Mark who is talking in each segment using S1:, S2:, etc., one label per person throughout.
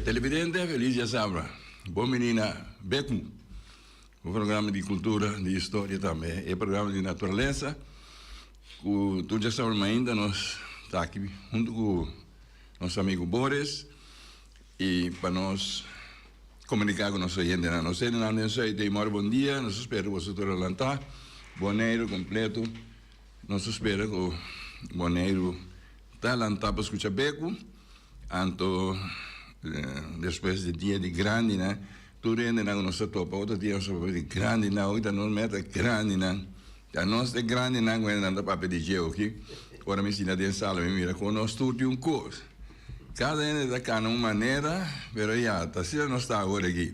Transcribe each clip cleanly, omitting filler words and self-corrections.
S1: Televidente, feliz djasabra. Bon bini na Beku, un programa di cultura, di historia tambe, e programa di naturalesa cu tur djasabra mainta nos ta aki hunto cu nos amigo Boris y pa nos comunica cu nos oyentenan. Nos hendenan den Zuid dey mor bon dia, nos ta spera cu boso tur a lanta Boneiru completo. Nos ta spera cu Boneiru ta lanta pa scucha Beku. Anto despues di dia di grandinan, tur hendenan ku nos ta topa otro dia nos ta papia di grandinan, oki ta nos meta grandinan. Ta nos e grandinan ku hendenan ta papia di dje oki. Ora mi sinta den sala mi mira kon nos tur tin un kos. Kada hende ta kana un manera, pero ya, ta asina nos ta awor aki.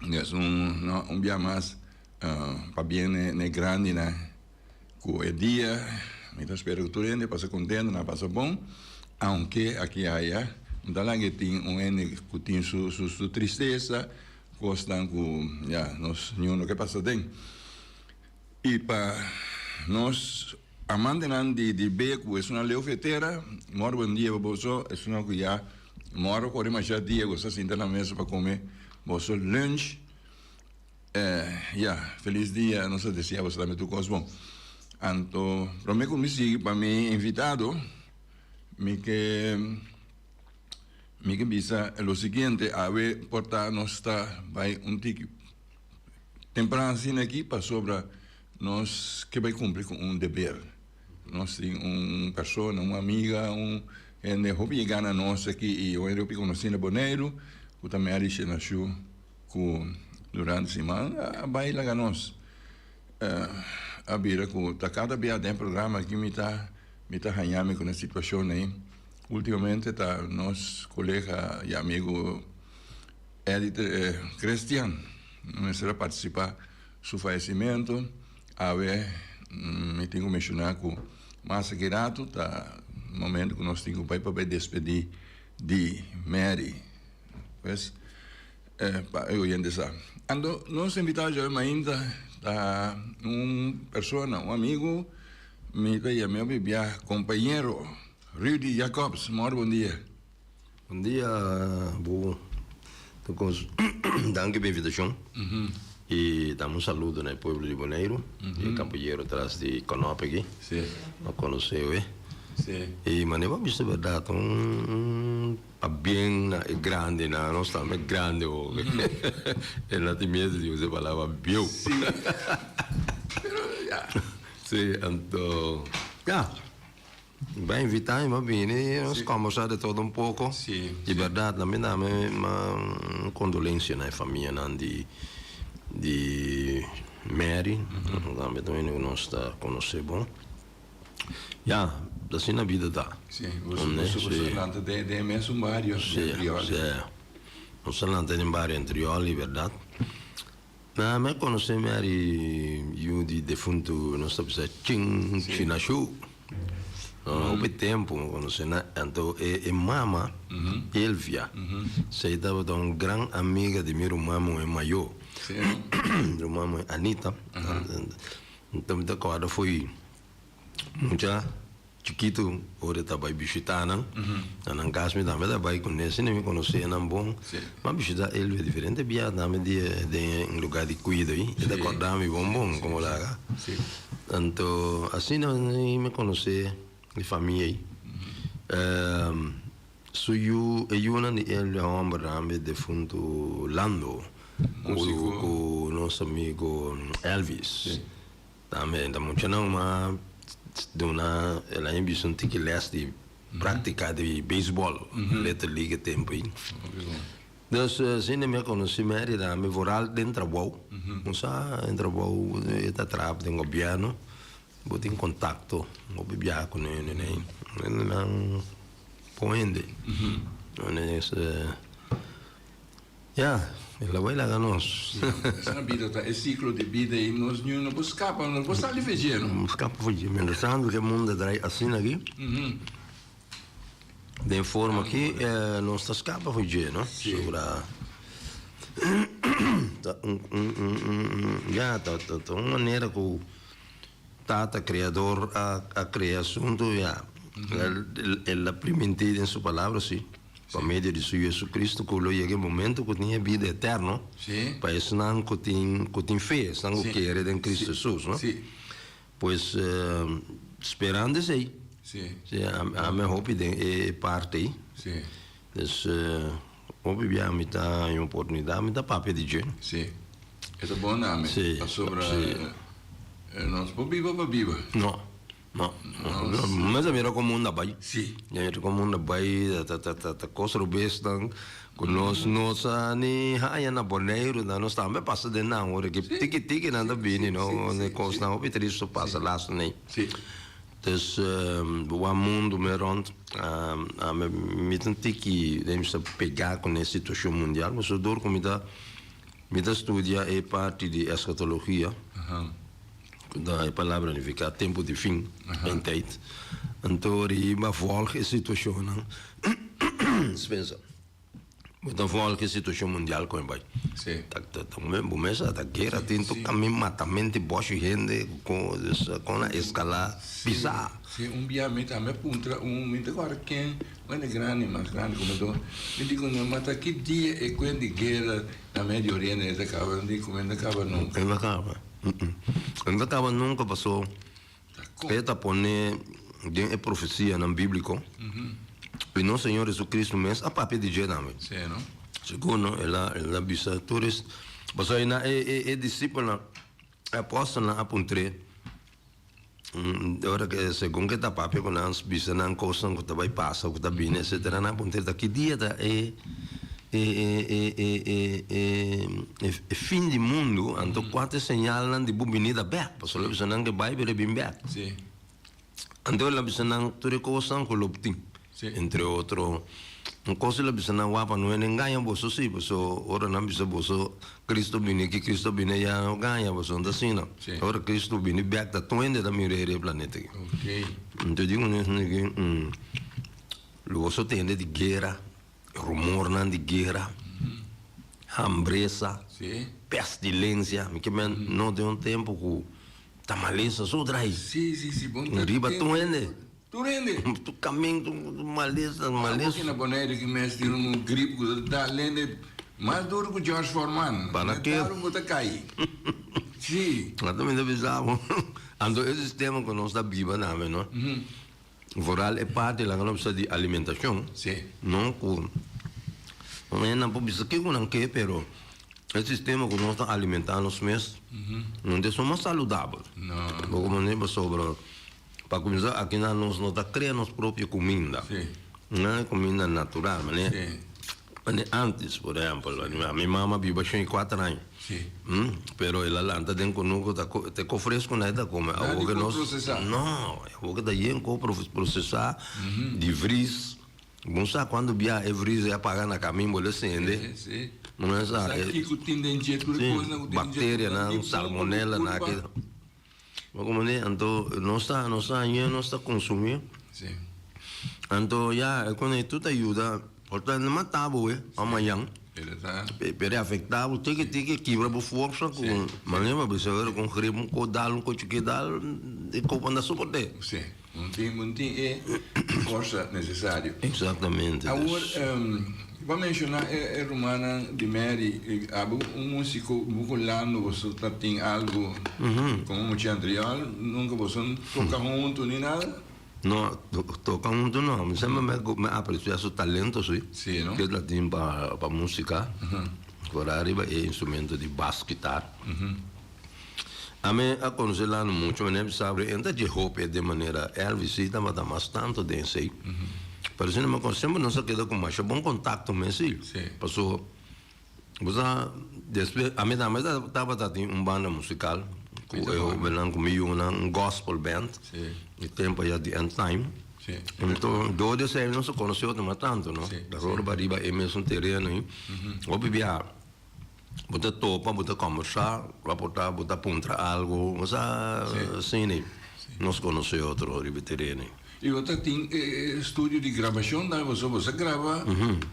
S1: Des un no un bia mas pabien n'e grandinan. Ku e dia mi ta spera ku tur hende pasa kontento, nan pasa bon, aunke aki aya no ta laga e tin un hende ku tin su su tristesa, kosnan ku ya nos niun no ke pasa den. I pa nos amantenan di di be ku esunnan leu fetera, mor bon dia pa boso, esunnan ku ya mor a kore masha dia ku sa sinta na mesa pa kome boso lunch. Ya, felis dia, nos ta desea boso tambe tur kos bon. Anto, prome ku mi sigui pa mi invitado, mi ke mi ke bisa lo siguiente, awe por ta nos ta bai un tiki tempran asina aki pasobra nos ke bai kumpli ku un deber. Nos tin un persona, un amiga, un hende hopi yega na nos aki i un hende hopi konosí na Boneiru ku ta Mary Shenashu. Ku durante siman a bai laga nos a bira ku ta kada bia den programa aki mi ta mi ta haña mi ku e situashon ei. Ultimamente ta nos kolega i amigu Eddy Christian mester a partisipá su fayesimentu. Awe mi tin ku menshoná ku mas aki ratu ta momento ku nos tin ku bai pa bai despedí di Mary. Pues, pa e oyente sa. Anto nos invitado djawe mainta ta un persona, un amigo, mi ta yam'é hopi bia compañero, Rudy Jacobs. Mor bon dia.
S2: Bon dia Bubu. Tokos danki pa invitashon i dam un saludo na e pueblo di Boneiru i e kampayero tras di konop aki. No konosé we. I manera bo a bisa bèrdat un. Pabien na e grandenan, nos tambe grande hopi. E no tin miedu di usa e palabra bieu.
S1: Sí. Pero ya.
S2: Sí, anto ya. Bo a invitá mi, bo a bini, nos kòmbersá de todo un poko.
S1: Sí.
S2: Di bèrdat, mi dame un kondolensia na e famianan di di Mary. Tambe ta un hende ku nos ta konosé bon. Ya, asina bida ta.
S1: Sí, boso boso a lanta den e mesun bario den Trioli.
S2: Sí, nos a lanta den bario den Trioli, berdad. Na mi a konosé Mary yu di defuntu nos ta bisa Chin Chinashu. Hopi tempu mi konosé nan, anto e mama Elvia, esei tabata un gran amiga di mi ruman muhé mayó, ruman muhé Anita. Nta mi ta kòrda fo'i mucha chikitu ora e ta bai bishitá nan na nan kas mi tambe ta bai kuné asina mi konosé nan bon mi a bishitá Elvia diferente bia tambe di den un lugá di kuido ei e ta kòrda mi bon bon komo laga anto asina mi konosé e famia ei su yu e yunan di Elvia hòmber tambe defuntu Lando Ku nos amigo Elvis. Tambe ta muchanan ma duna el aña bisa un tiki les di practica di baseball, Little League e tempo ei. Dus asina mi a conoci Mary tambe vooral den trabou. Bo sa den trabou e ta traha den gobierno, bo tin contacto, bo por biaha cu nan nan nan bon hende. Ya, el a bai laga nos.
S1: Esei na bida ta e siklo di bida ei nos niun no por skapa, no por sali fe dje, no?
S2: No skapa for dje. Mientras tanto ke mundo ta drai asina aki, den forma aki, nos ta skapa for dje, no? Sobra ta un, un, un, un, ya, ta, ta, ta un manera ku Tata Kreador a, a krea asuntu, ya. El, el a primintí den su palabra, sí. Pa medio di su Jesucristo ku lo yega e momento ku tin e bida eterno pa esnan ku tin ku tin fe, esnan ku kere den Cristo Jesus, no? Pues sperando esei, si ami a hopi den e parti ei. Dus hopi bia mi ta haña oportunidat mi ta papia di dje.
S1: Si, e ta bon nami pasobra nos por biba pa biba.
S2: No. No, mester mira kon mundu a bai.
S1: Sí.
S2: Mira kon mundu a bai, ta ta ta ta kos robesnan ku nos no sa ni haña na Boneiru, nan nos tambe pasa den nan ora ki tiki tiki nan ta bini no, e kosnan hopi tristu pasa lastu nei.
S1: Sí.
S2: Dus bo wak mundu me rònt, ami mi ta un tiki den mi sta pegá ku e situashon mundial, pasobra dor ku mi ta mi ta studia e parti di eskatologia. E palabra nifiká tempu di fin, eindtijd. Anto riba vòlg e situashonnan, spensa, bo ta vòlg e situashon mundial kon e bai. Ta ta bo mes sa ta guera tin tur kamin matamentu bòshi hende kon dus kon a eskalá pisá.
S1: Si un bia mi tambe a puntra un mi ta kòrda ken un hende grandi mas grandi ku mi anto mi di ku nan ma ta ki dia e kuen di guera na Medio Oriente ta kaba mi di ku mi no ta kaba nunka.
S2: E no ta kaba. E no ta kaba nunka paso e ta pone den e profesianan bíbliko i nos Señor Jesucristo mes a papia di dje tambe. Segun no el a el a bisa tur es pasobra e na e e e disipelnan e apòstelnan a puntr'é ora ke segun ke ta papia ku nan bisa nan kosnan ku ta bai pasa ku ta bini etsetera nan a puntr'é ta ki dia ta e e e e e e e fin di mundu anto kua ta e señalnan di bo binida bèk pasobra el a bisa nan ke bai pero e bin bèk anto el a bisa nan tur e kosnan ku lo tin entre otro un kos el a bisa nan wak pa no hende ngaña boso si pasobra ora nan bisa boso Cristo bini aki Cristo bini aya no gaña boso no ta asina ora Cristo bini bèk ta tur hende ta mira e planeta aki anto e di ku lo boso tende di guera. Rumornan di guera, hambresa, pestilencia. Mi ke men no den un tempo ku ta malesa so drai. Riba tur hende.
S1: Tur hende.
S2: Tur kamin tur malesa, malesa.
S1: Aki na Bonaire ki mes tin un grip ku ta dal hende mas duro ku George Foreman.
S2: Para ke?
S1: Dal bo ta kai. Si.
S2: Anto mi ta bisa bo, anto e sistema ku nos ta biba nave no. Vooral e parti laga nos bisa di alimentacion.
S1: Sí.
S2: No cu un hende nan por bisa kico nan ke pero e sistema cu nos ta alimenta nos mes no ta esun mas saludabel.
S1: No.
S2: Bo comprende pasobra pa cuminsa aki nan nos no ta crea nos propio cuminda.
S1: Sí.
S2: No e cuminda natural mane.
S1: Sí.
S2: Mane antes por ehempel mi mama biba 84 aña.
S1: Sí.
S2: Pero el a lanta den kunuku ta ko te ko fresco na e ta come.
S1: Nada
S2: Awor
S1: di
S2: ke
S1: ko
S2: nos
S1: procesá.
S2: No, awor ke ta yen ko procesá, di vries. Bo sa cuando bia e vries e a paga na camin bo lo sende.
S1: Sí, sí.
S2: Bo no sa
S1: Sa
S2: e
S1: kiko tin den dje, tur e
S2: Sí,
S1: cosnan ku tin den dje,
S2: bacteria
S1: ku ta
S2: nan,
S1: di bon pa bo
S2: salmonella nan
S1: curpa.
S2: ke. Bo comprende? Anto nos ta nos ta haña nos ta consumi.
S1: Sí.
S2: Anto ya e con e tur ta yuda. Por ta no mata bo e pa mañan.
S1: Pero ta.
S2: Pero e afecta bo tiki tiki kibra bo forsa ku manera bo bisa ora ku un grip un ko dal un ko chiki dal e kopo anda soporte.
S1: Sí. Un tin un tin e forsa necesario.
S2: Exactamente.
S1: Awor bo a menciona e rumannan di Mary abo un musico buculando boso ta tin algo como mucha anterior nunca boso toca hunto ni nada?
S2: No, toca hunto no. Mi semper me aprecia su talento si.
S1: Sí, no?
S2: Ke la tin pa pa musica. Por ariba e instrumento di bas guitar. Ami a conoce Lano mucho, mi nebi sabi e ta dje hopi den manera Elvis si tabata mas tanto den esey. Pero si no me semper nos a keda cu masha bon contacto mes si. Paso bo sa despues ami tambe tabata tin un banda musical cu e hobennan cu mi yunan un gospel band e tempo aya di end time. Anto door di esey nos a conoce otro mas tanto no. Ora riba e mesun tereno ey hopi bia. Bo ta topa, bo ta kòmbersá, raportá, bo ta puntra algu, bo sa asina. Nos konosé otro riba e tereno.
S1: I bo ta tin e studio di grabashon tambe boso? Boso a graba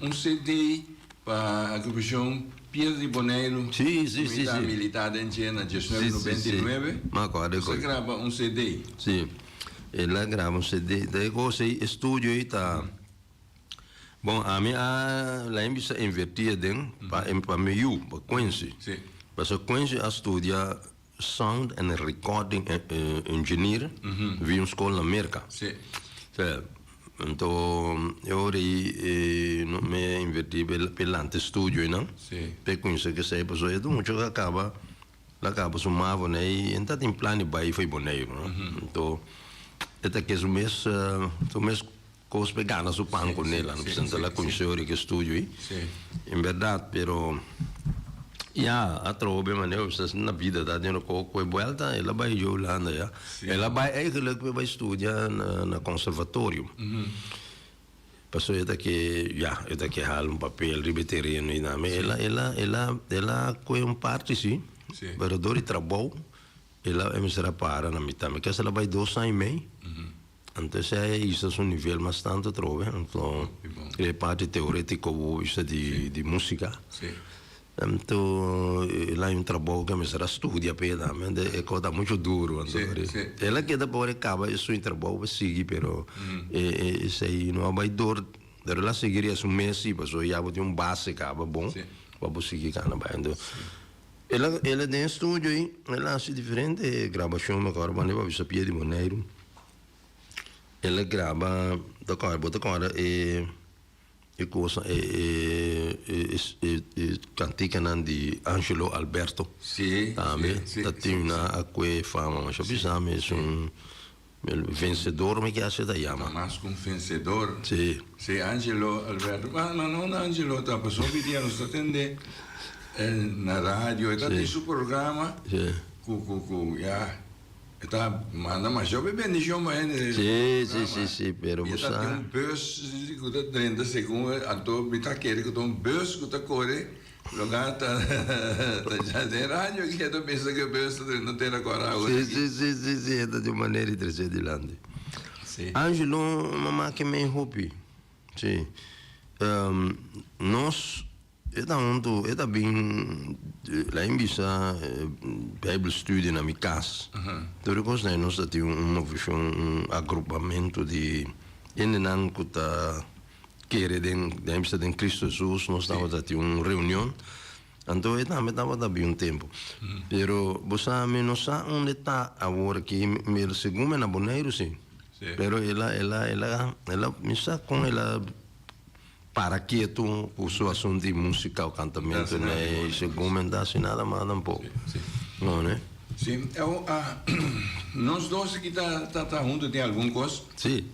S1: un CD pa agrupashon Piedra di Boneiru?
S2: Sí, sí, sí.
S1: Mi ta militá den dje na diesnuebe noventa i nuebe. Boso a graba un CD.
S2: Sí, el a graba un CD. Ta e kos ei, e studio ei ta. Bon, ami a lain bisa invertí aden pa pa mi yu, pa Quincy.
S1: Sí.
S2: Pasobra Quincy a studia sound and recording engineer via un skol na Merka.
S1: Sí.
S2: Sea, anto e ora ei mi a invertí pa e lanta e studio einan.
S1: Sí.
S2: Pa e kuminsá kese pasobra e ta mucha ku a kaba El a kaba su mavo nei, e no ta tin plan di bai fo'i Boneiru, no. Anto e ta ke su mes, su mes kos pa e gana su pan ku nel, anto pasobra el a kuminsá ora ku e studio ei. En bèrdat, pero ya, atrobe manera ku sa na bida ta den roko ku e buelta, el a bai dje Hulanda ya. El a bai eigenlik pa e bai studia na konservatorio. Pasobra e ta ke, ya, e ta ke hala un papel riba e tereno i nan. El a, el a, el a, el a kohe un parti si, pero dor di trabou el a mester a para na mitad. Mi kese el a bai dos aña i mei, anto esei a hisa su nivel mas tantu atrobe. Anto e parti teoretiko bo bisa di di musika. Anto el a un trabou ke mester a studia p'e tambe, anto e kos ta muchu duru. Anto el a keda por e kaba e su trabou pa sigui, pero esei no a bai dor, pero el a sigui riba su mes si, pasobra ya bo tin un base kaba bon pa bo sigui kana bai. Anto el a el a den e studio ei, el a hasi diferente grabashon, mi akorda bo a bisa pia di Boneiru, el a graba, ta kòrda bo ta kòrda e. E cosa e e e e canticanan di Angelo Alberto
S1: Sí,
S2: tambe
S1: sí,
S2: ta
S1: sí,
S2: tin
S1: sí.
S2: na a cue fama masha bisa mi es un el vencedor mi ke haci ta yama.
S1: Mas cu un vencedor.
S2: Sí.
S1: Sí, Angelo Alberto. Ma ma no Angelo ta pasobra hopi dia nos ta tende na radio e ta tin su programa
S2: Sí.
S1: cu cu cu ya. E ta manda masha hopi bendicion pa hende.
S2: Sí, sí, sí, sí, pero
S1: bo
S2: sa.
S1: E ta tin un bus cu ta drenta segun anto mi ta kere cu ta un bus cu ta core loga ta ta ja den radio aki e ta bisa cu e bus ta drenta tera cora awor
S2: Sí,
S1: aki.
S2: sí, sí, sí, sí, e ta di un manera di trece dilanti.
S1: Sí.
S2: Angelo, mama ke men hopi. Sí. Nos. E ta huntu, e ta bin lain bisa bijbelstudie na mi kas. Tur e kosnan nos ta tin un movishon, un agrupamentu di hendenan ku ta kere den, lain bisa den Kristu Hesus, nos tabata tin un reunion. Anto e tambe tabata bin un tempu. Pero bo sa mi no sa unda e ta awor aki, mi segun mi na Boneiru si. Pero el a, el a, el a, el a, mi sa kon el a. Para ketu ku su asuntu di músika o kantamentu ne segun men ta hasi nada mas tampoko. No ne?
S1: Sí, nos dos aki ta ta huntu den algun kos.
S2: Sí.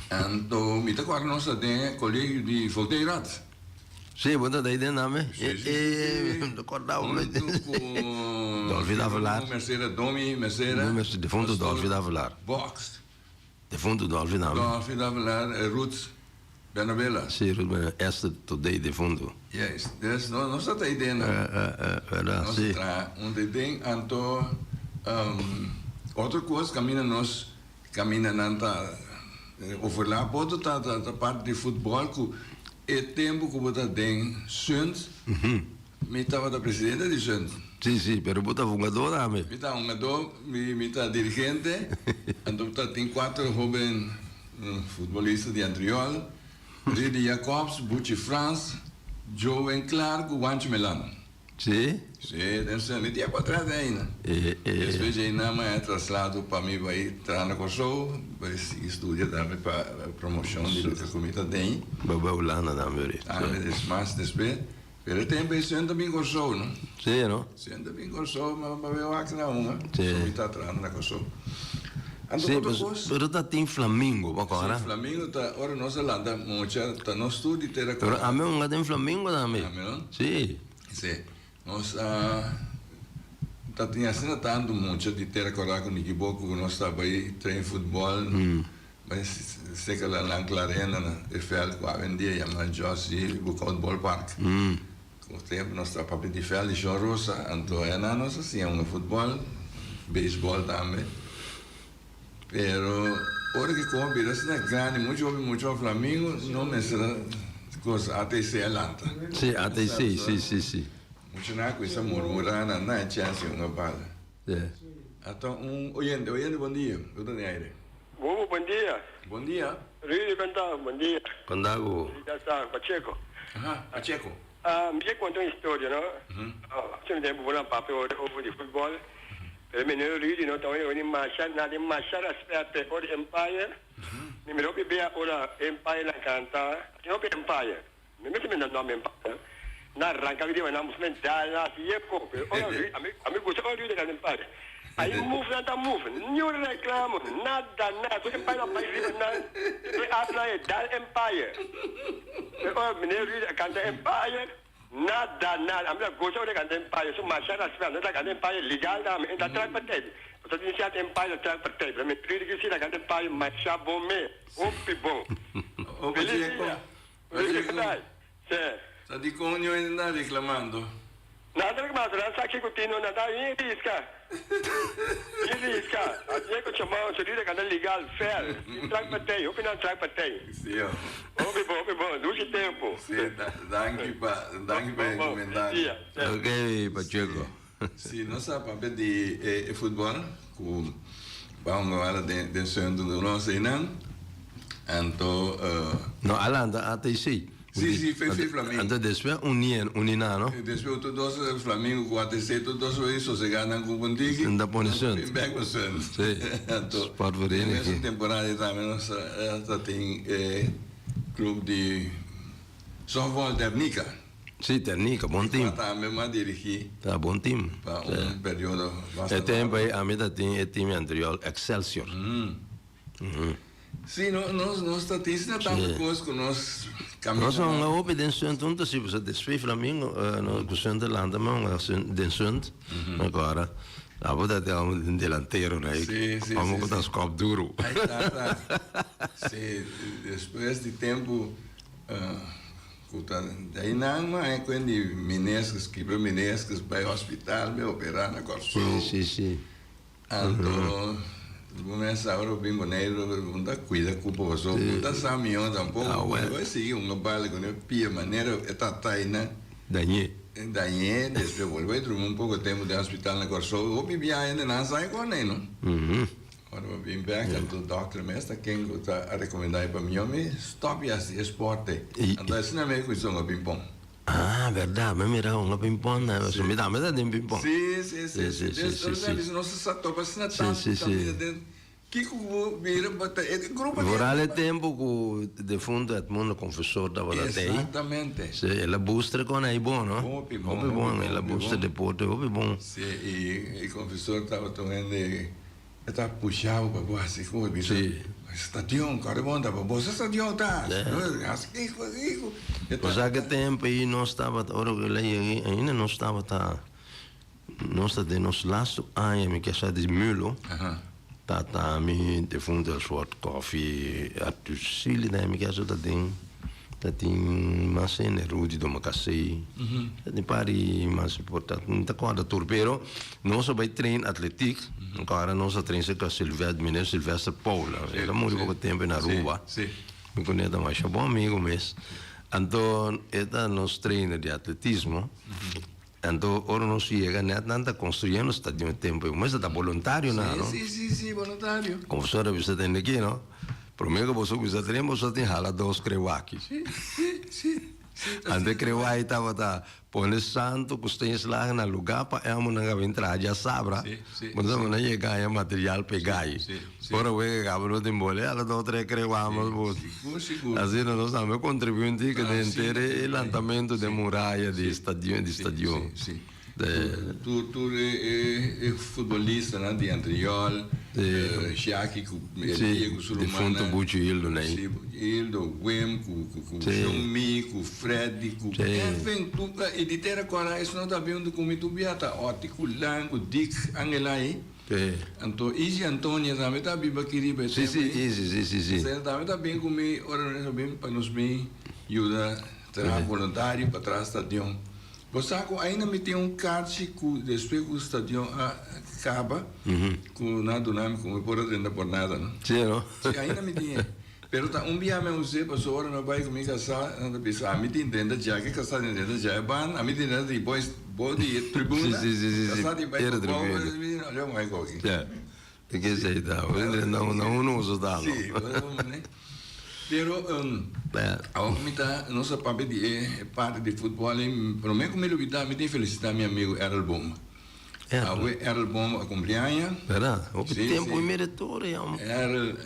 S1: Anto mi ta kòrda nos ta den e kolegio di Volteirat.
S2: Sí, bo ta ta den tambe?
S1: Sí, sí, sí, sí.
S2: Mi ta kòrda bo.
S1: Huntu ku
S2: Dolfi Davelaar.
S1: Mercera, Domi Mercera.
S2: Defuntu Dolfi Davelaar.
S1: Box.
S2: Defuntu Dolfi tambe.
S1: Dolfi Davelaar, Ruth Bernabela.
S2: Sí, Ruth Bernabela, Esther Todey defuntu.
S1: Juist, dus nos ta ta iden no.
S2: Verdad,
S1: Nos
S2: sí.
S1: ta traha un iden, anto otro kos kaminda nos kaminda nan ta overlap otro ta ta parti di futbòl ku e tempu ku bo ta den Sunt, Mi tabata presidente di Sunt.
S2: Sí, sí, pero bo ta hungadó tambe.
S1: Mi ta hungadó, mi ta dirigente, anto ta tin cuatro hoben futbolista di Antriol, Rudy Jacobs, Buchi Frans, Jowen Clark cu Wancho Melan.
S2: Sí?
S1: Sí, den Sunt. Mi tin e potret ainda.
S2: E, e.
S1: Despues djei nan mi a traslado pa mi bai traha na Kòrsou, bai sigui studia tambe pa promocion di loke cu mi ta den.
S2: Bo bai Hulanda tambe ori.
S1: Tambe, mas despues. Pero e tempo ei Sven ta bin Kòrsou, no?
S2: Sí, no?
S1: Sven ta bin Kòrsou, ma ma beo aki na hunga.
S2: Sí.
S1: So mi ta trahando na Kòrsou. Anto
S2: Sí,
S1: otro
S2: pues,
S1: kos.
S2: pero ta tin Flamingo, bo kòrda?
S1: Sí, Flamingo ta, ora nos a lanta mucha, ta nos tur di tera
S2: Pero
S1: kòrda.
S2: ami hunga den Flamingo tambe.
S1: Ami no?
S2: Sí.
S1: Sí. Nos a ta tin asina tantu mucha di tera kòrda ku Nicky Boko ku nos ta bai train futbòl. Bai seka la nan Clarena na e veld ku awendia yama Josie Boekhout Ballpark. Ku tempu nos ta papia di veld di Shon Rosa, anto ayana nos a siña hunga futbòl, beisbòl tambe. Pero ora ki komo bira asina grandi, muchu hopi muchu a Flamingo no mester a kos ATC a lanta.
S2: Sí, ATC, sí, sí, sí.
S1: Muchu nan a kuminsa murmurá nan nan e chèns di hunga bala. Anto un oyente, oyente bon dia, bo ta den aire.
S3: Bobo, bon dia.
S1: Bon dia.
S3: Rudy kon ta? Bon dia.
S2: Kon ta ku?
S3: Ya sa, Pacheco.
S1: Aha, Pacheco.
S3: Mi ke konta un historia no. Asina mi tempu bo nan papia over di futbol. Pero meneer Rudy no ta uni masha na tin masha respet p'e ora Empire. Mi mira hopi bia ora Empire nan kanta. Tin hopi Empire. Mi mester menda nomber Empire. Nan ranka riba nan busca nan dal nan hasi yeko. Pero ora Rudy ami gusta ora Rudy ta kanta Empire. Ai move nan ta move. Niun reclamo nada nada. Tur Empire a bai riba nan. E afna e dal Empire. Pero ora meneer Rudy a kanta Empire. Nada, nada. Ami ta gosa ora e kanta Empire. Su masha respect. No ta kanta Empire legal tambe. E ta track partij. Pasobra tin cierto Empire ta track partij. Pero mi Rudy ki si ta kanta Empire masha bon me. Hopi bon.
S1: Oh,
S3: Feliz
S1: Pacheco.
S3: dia. Feliz
S1: Pacheco.
S3: dia. Sí.
S1: Sa dikon njo hende ta reclamando?
S3: Nan ta reclamando. Nan sa kiko tin no. Nan ta bien risca. Bien risca. Así e ku chamao. Su Rudy ta kanta legal, fair. Sin track partij. Hopi nan track partij.
S1: Sí, oh.
S3: Hopi bon, hopi bon. Dushi tempu.
S1: Sí, danki pa, danki pa e
S3: Bon, bon.
S1: comentario.
S3: Dia.
S2: Ok, Pacheco.
S1: Sí, nos a papia di e futbol ku ba hunga wala den den centro di nos einan. Anto
S2: No, a lanta ATC.
S1: Sí, sí, fe fe Flamingo.
S2: Anto despues uni uni nan, no?
S1: Despues tur dos Flamingo ku ATC tur dos wei sosega nan ku Puntiki.
S2: Nan ta pone sunt.
S1: Bin bek pa sunt.
S2: Sí.
S1: Anto
S2: Sportvereniging.
S1: den mesun temporada ei tambe nos ta tin e club di softball Ternica.
S2: Sí, Ternica, bon team.
S1: Ku tambe m'a dirigí.
S2: Ta bon team.
S1: Pa un periodo bastante.
S2: E tempo ei ami ta tin e team anterior Excelsior.
S1: Sí, no, nos, nos ta tin asina tantu kos ku nos kaminda.
S2: Nos a hunga hopi den Sunt huntu si, pasobra despues Flamingo ku Sunt a lanta mi a hunga den Sunt. Agora abo ta tin un delantero na ei, amo ku ta skòp duru.
S1: Ai tata, sí, despues di tempu ku ta dainan mi a kuen di meniscus, kibra meniscus, bai hospital, bai operá na Kòrsou.
S2: Sí, sí, sí.
S1: Anto bo mes sa ora bo bin Boneiru bo no ta cuida cu boso, bo no ta sa miho tampoco, bo a sigui hunga bala cu ne pia manera e tatainan
S2: Dañe.
S1: Dañe, despues bolbe drumi un poco tempo den hospital na Corsou, hopi biaha hende nan sa e con ei no. Ora bo bin bek anto dokter mes ta ken cu ta a recomenda pa miho mi stop yasi e sport ei, anto asina mi a cuminsa hunga ping-pong.
S2: Ah, berdad, mi a mira hunga ping-pong na, pasobra mi tambe ta den ping-pong.
S1: Sí, sí, sí,
S2: Sí, sí,
S1: sí.
S2: sí, sí.
S1: Nos nos sa topa asina
S2: Sí,
S1: tantu
S2: sí, sí.
S1: kaminda den kiko ku bo mira bo ta e grupo di
S2: Vooral e tempu ku defunto Edmundo Confesor tabata tei.
S1: Exactamente.
S2: Sí, el a bustra kon ei bon, no?
S1: Hopi bon,
S2: Hopi bon, el a bustra deporte hopi bon.
S1: Sí, i e Confesor tabata un hende. E ta pusha bo pa bo hasi kos, bisa stadion kòrda bon ta pa bo sa stadion ta hasi kiko kiko.
S2: Bo sa ke tempu ei nos tabata ora ku el a yega ainda nos tabata nos ta den nos lastu aña mi ke sa di Mulo tata mi defunto Elsworth Coffie Arthur Sealy mi ke sa ta den. Ta tin mas hende Rudy Domacassé, ta tin par di mas importante, no ta corda tur, pero nos a bay train atletiek, ahora nos a train cerca Silvestre, meneer Silvestre Paul, el a muri poco tempo na Aruba, mi cu ne ta masha bon amigo mes, anto e ta nos trainer di atletismo, anto ora nos yega net nan ta construyendo stadion e tempo, e mester ta boluntario nan, no?
S1: Si, si, si, boluntario.
S2: Como su a revista tende aki, no? Prome ku boso kuminsá tren boso tin hala dos krewaki. Ante krewai tabata pone santu ku steenslagen na lugá pa èlmonan a bin traha djasabra. Boso a yega haña material pegai. Ora wega kaba no tin bole hala dos tres krewa mas bo. Asina nos tambe kontribuí un tiki den henter e lantamentu den muraya di stadion.
S1: Tur tur e futbolistanan di Antriol, Shaki ku Elia ku su rumannan.
S2: Difunto Buchi Hildo nei.
S1: Si, Buchi Hildo, Wim ku ku Shon-Mi, ku Freddy, ku enfin tur e di Tera Kora esnan ta bin huntu ku mi tur bia ta Otty ku Lan ku Dick Angelai. Anto Izzy Antonia tambe ta biba aki riba e tempo ei.
S2: Si, si, Izzy, si, si, si.
S1: Esei tambe ta bin ku mi ora nos a bin pa nos bin yuda traha voluntario pa traha stadion. Bo sa ku ainda mi tin un karchi ku despues ku stadion a kaba ku nan a duna mi ku mi por a drenta por nada no.
S2: Sí no?
S1: Sí ainda mi tin e. Pero ta un bia mi a us'é pasobra ora mi a bai ku mi kasá nan ta bisa ami tin drenta dja ke kasá tin drenta dja e banda ami tin drenta di bo bo di e tribuna
S2: Sí sí sí sí
S1: kasá tin bai
S2: Era
S1: pa bou
S2: tribuna.
S1: mi di no yo mai koki.
S2: Ya. Di ke esei ta. Bo tin drenta na uno uso ta no.
S1: Sí. Pero awor ku mi ta nos a papia di e parti di futbòl ei, promé ku mi lubidá mi tin felisitá mi amigu Errol Boom. Awe Errol Boom a kumpli aña.
S2: Bèrdat? Hopi tempu i mira tur e hòmber.
S1: Errol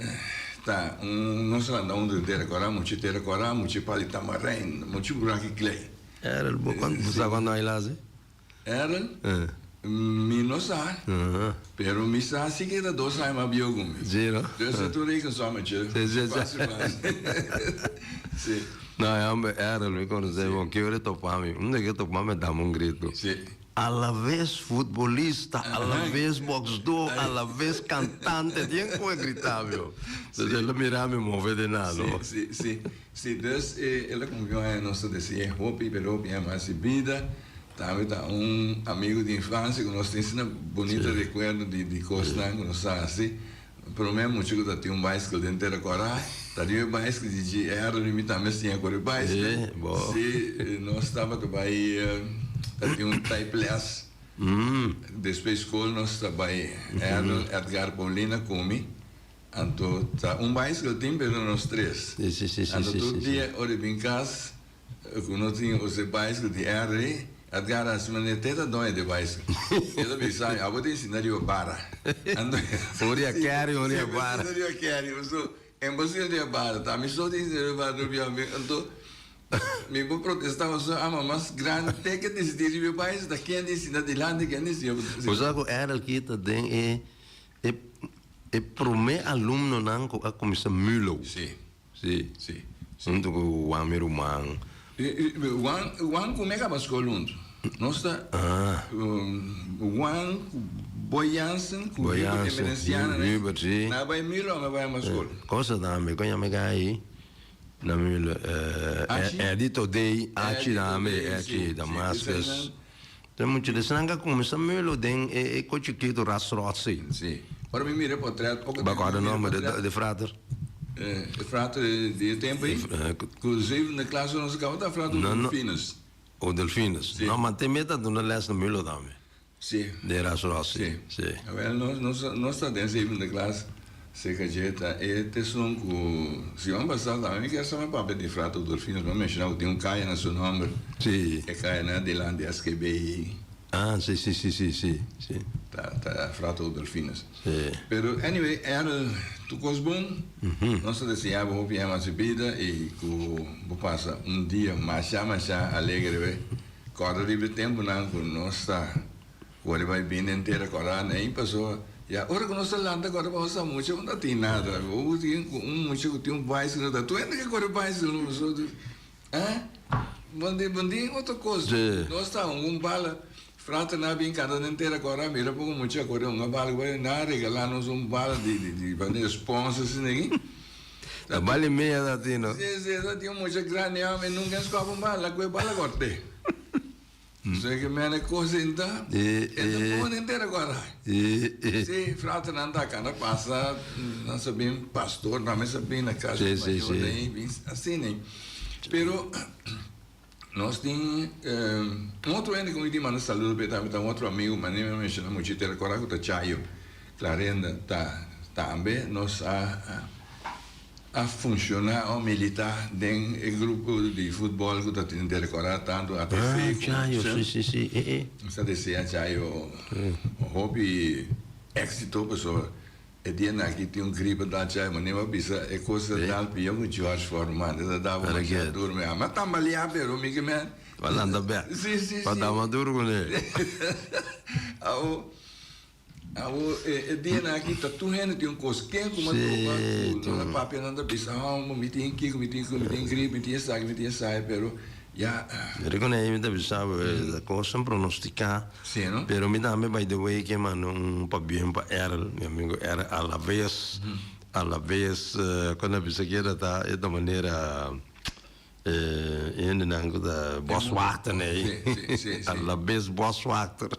S1: ta un nos a lanta huntu di Tera Kòrá, muchu Tera Kòrá, muchu pal di Tamarijn, muchu Buraki Klei.
S2: Errol Boom, bo sa kuantu aña el a hasi?
S1: Errol, Mi no sa, pero mi sa si ke ta dos aña mas bieu ku mi.
S2: Sí, no?
S1: Dus e tur rekensommetje.
S2: Sí, sí, sí.
S1: Fácil, fácil. Sí.
S2: No, e homber Errol mi konosé bon. Ki ora e topa mi? Unda ke e topa mi e dami un gritu.
S1: Sí.
S2: A la ves futbolista, a la ves boksdó, a la ves kantante. Tien ku e grita mi. Dus el a mira mi move den nan, no?
S1: Sí, sí, sí. Sí, dus el a kumpli un aña nos ta dese'é hopi, pero hopi aña mas di bida. Tambe ta un amigu di infansia ku nos tin asina bunita rekuerdo di di kosnan ku nos a hasi. Promé mucha ku ta tin un baiskel den Tera Kòrá, ta riba e baiskel di GR mi mi tambe a siña kore baiskel. Sí, nos tabata bai ta tin un taiplès. Despues skol nos ta bai Errol, Edgar, Paulina ku mi. Anto ta un baiskel tin pero nos tres. Anto tur dia ora e bin kas Ku no tin ose baiskel di R, Edgar a hasi manera te ta doño di baiskel. E ta bisa mi, abo tin sinta riba bara. Anto
S2: Un ria keri, un ria bara.
S1: Sinta riba keri, paso e bo sinta riba bara, ta mi so tin sinta riba bara rubia mi. Anto mi por protesta paso ama mas grandi te ke disidí riba e baiskel ta ken tin sinta dilanti ken tin sinta.
S2: Bo sa ku R aki ta den e e promé alumnonan ku a kuminsá Mulo.
S1: Si.
S2: Si.
S1: Si.
S2: Huntu ku Juan mi ruman.
S1: Juan, Juan ku mi a kaba skol huntu. Nos ta Juan ku Boy Jansen ku
S2: Boy
S1: Hubert
S2: Jansen,
S1: Emerenciana ne.
S2: Hubert, si.
S1: Nan a bai Milo, ami a bai ama skol.
S2: Cosa tambe, kon yama e guy na Milo?
S1: Achi?
S2: Eddie Todey, Achi
S1: Eddie
S2: tambe,
S1: Todey,
S2: Achi
S1: si, si.
S2: Damascus. Ta mucha di esnan ka kuminsá Milo den e ko chikitu Ras Rotsi.
S1: Si. Ora mi mira e potret, poko
S2: Bo
S1: tempu
S2: acorda
S1: mi mira e
S2: nomber
S1: potret.
S2: di frater?
S1: E frater di e tempu ei? Ku zevende klas nos a kaba ta frater
S2: No, no.
S1: Delfinus.
S2: O Delfinus.
S1: Si.
S2: No, ma te meta duna les na Milo tambe.
S1: Si.
S2: Den Ras Rotsi.
S1: Si.
S2: Si.
S1: Awel, nos, nos, nos ta den zevende klas serka dje ta e teson ku siman pasá tambe mi kier sa mi papia di frater Delfinus, mi a menshoná ku tin un kaya na su nomber.
S2: Si.
S1: E kaya na dilanti SKB.
S2: Ah, si, si, si, si, si, si.
S1: Ta, ta frater Delfinus.
S2: Si.
S1: Pero anyway, Errol, tur kos bon. Nos ta desea bo hopi aña mas di bida i ku bo pasa un dia masha, masha alegre we. Kòrda riba e tempunan ku nos ta kore bai bini henter a kòrda nei pasobra ya ora ku nos ta lanta kòrda pa nos ta mucha no ta tin nada. Bo tin ku un mucha ku tin un baisikl ta tur hende ke kore baisikl no pasobra eh bo tin otro kos. Nos ta hunga un bala. Frater nan a bin kanta den tera kòrda mira poko mucha a kore hunga bala ku bai nan a regalá nos un bala di di di manera sponsor asina aki.
S2: Ta bali mea ta tin no.
S1: Si si esa tin un mucha grandi ame nunka a skòp un bala ku e bala kòrt'é. So e ke mene kos inta e ta pone den tera kòrda. Si frater nan ta kanda pasa nan sa bin pastor tambe sa bin na kas di mayor den asina pero. Nos tin un otro hende ku mi tin manda saludo p'e tambe ta un otro amigu, ma ni mi a menshoná muchu, te rekordá ku ta Chayo Clarenda ta tambe nos a a funshoná o militá den e grupo di futbòl ku ta tin te rekordá tantu ATC
S2: Ah,
S1: ku
S2: Chayo, si, si, si, e e.
S1: Nos ta desea Chayo hopi éksito pasobra E dia aki tin un gripe ta chai ma nima bisa e cos ta dal pio cu George Foreman e ta daba masha duro mi a tambalea pero mi ke men
S2: Pa lanta bek
S1: si si
S2: pa
S1: si
S2: daba duro cu ne.
S1: Awo awo e dia aki ta tur hende tin un cos ken cu ma topa cu nan a papia nan ta bisa oh mi tin kico mi tin kico mi tin gripe mi tin esaki mi tin esai pero ya.
S2: Rico ne mi ta bisa bo e cosnan pronostica.
S1: Sí, no?
S2: Pero mi tambe by the way ke manda un pabien pa Errol, mi amigo Errol a la vez, a la vez kon a bisa keda ta e ta manera e hendenan ku ta boswachter nee.
S1: Sí, sí, sí, sí.
S2: A la vez boswachter.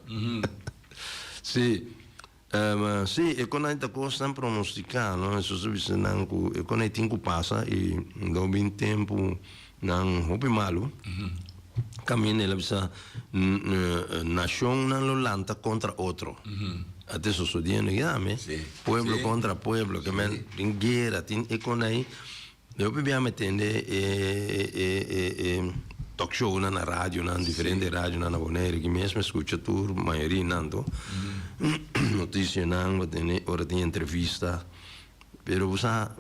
S2: Sí. Sí, e kon ta kosnan pronostica, no? Hesus a bisa nan ku e kon tin ku pasa i lo bin tempu nan hopi malu. Kaminda el a bisa nashonnan lo lanta kontra otro. A ta sosodiendo ya, me. Pueblo kontra pueblo, ke men tin guera, tin e kon ei. Mi hopi bia mi tende e e e e talk shownan na radionan, diferente radionan na Bonaire aki mes mi skucha tur mayoria nan to. Notisianan bo tende ora tin entrevista. Pero bo sa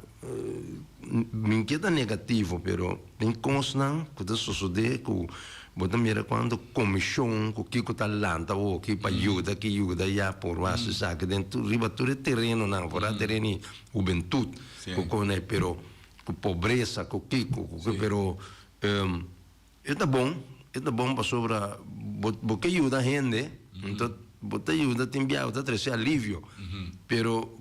S2: mi ke ta negativo pero tin kosnan ku ta sosode ku bo ta mira kuantu komishon ku kiko ta lanta awoki pa yuda ki yuda ya por hasi esaki den tur riba tur e terenonan for a tereno di hubentut ku kone pero ku pobresa ku kiko ku pero E ta bon, e ta bon pasobra bo bo ke yuda hende, enton bo ta yuda tin biaha bo ta trese alivio, pero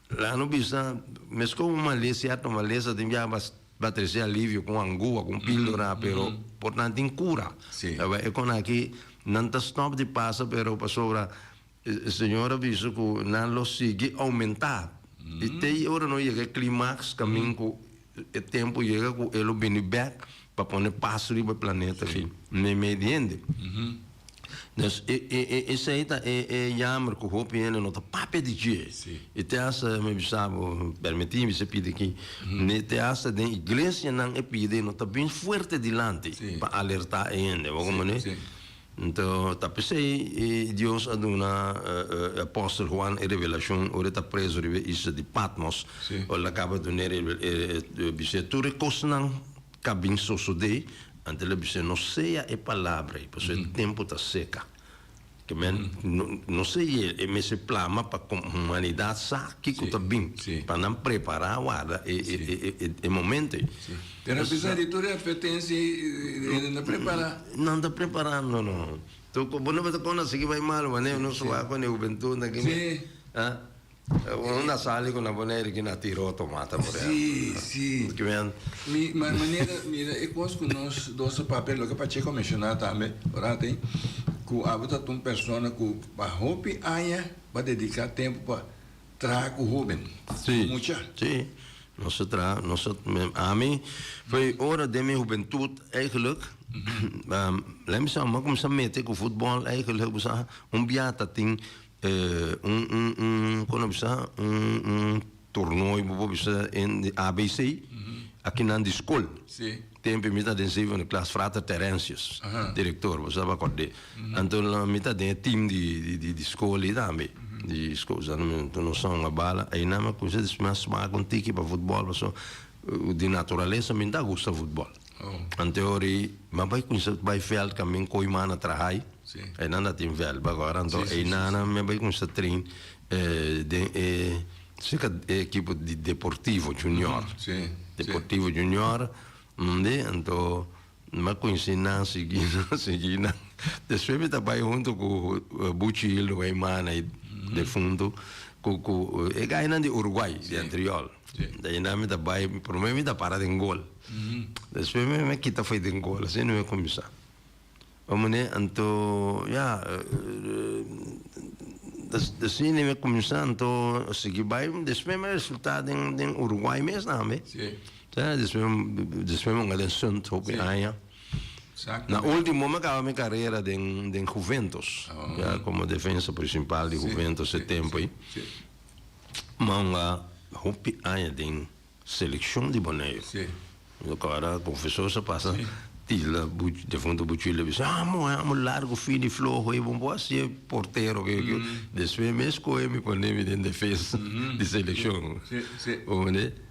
S2: laga no bisa meskos un malesa, sierto malesa tin biaha ba ba trese alivio ku un angua, ku un pildora, pero por nan tin kura. E kon aki nan ta stop di pasa pero pasobra e Señor a bisa ku nan lo sigui oumentá i te ora no yega e klimaks kamin ku e tempu yega ku e lo bini bèk pa pone pas riba e planeta aki meimei di hende. Dus esei ta e yamer ku hopi hende no ta papia di dje. I te asta mi bisa bo, permití mi bisa pidi aki, te asta den iglesianan e pidi no ta bin fuerte dilanti pa alertá e hende. Bo komprendé? Anto ta p'esei Dios a duna e apòstel Juan e revelashon ora e ta preso riba e isla di Patmos. Ora el a kaba dun'é e bis'é tur e kosnan k'a bin sosodé, anto el a bis'é, No sea e palabra ei, pasobra e tempu ta seka. Ke men, no sea e mester plama pa humanidat sa kiko ta bin, pa nan prepará warda e momento ei.
S1: Pero apesar di tur e advertencia ei, hende no prepara.
S2: Nan ta preparando no. Tu bo no ta kona sigui bai malo manera nos wak ku e hubentud aki.
S1: Si.
S2: Ha? Unda sali ku na Bonaire ki na tira otro mata por ehempel.
S1: Si, si.
S2: Ki men.
S1: Mi ma manera mira e kos ku nos dos a papia loke Pacheco a menshoná tambe ora aten ku abo ta un persona ku pa hopi aña bo a dediká tempu pa Traha ku hóben, ku mucha.
S2: Sí, nos a traha, nos a, ami foi ora den mi hubentut eigenlijk, lei mi sa, mi a kuminsá mete ku futbòl eigenlijk, bo sa, un bia ta tin un un un kon a bisa, un un tornooi bo por bisa en di ABC, akinan di skol. Tempu mi ta den zevende klas, Frater Terentius, direktor, bo sa bo akord'é. Anto mi ta den e team di di skol ei tambe, di skol. Anto nos a hunga bala, einan mi a kuminsá mi a smak un tiki pa futbòl pasobra di naturalesa mi no ta gusta futbòl. Anto e ora ei mi a bai kuminsá bai vèlt kamin koe man a traha ei, einan ta tin vèlt bo agora. Anto einan mi a bai kuminsá train den e serka e ekipo di Deportivo Junior. Deportivo Junior, anto Mi a conoci nan sigui nan sigui nan. Despues mi ta bay hunto cu Buchi Hildo Weimana y defunto cu cu e gainan di Uruguay di Antriol. De aynan mi ta bay prome mi ta para den gol. Despues mi a kita fo'i den gol asina mi a cuminsa. Omene anto ya asina mi a cuminsa anto sigui bay despues mi a resulta den den Uruguay mes tambe. Despues despues mi hunga den Sunt hopi aña. Na ultimo mi a caba mi carera den den Juventus ya como defensa principal di Juventus e tempo ey. Mi a hunga hopi aña den Seleccion di Boneiru. Ora confesor sa pasa tilda defunto Buchile bisa, amo, amo largo fini floho e bon por haci e portero ke ke. Despues mes coge mi pone mi den defensa di seleccion. Comprende?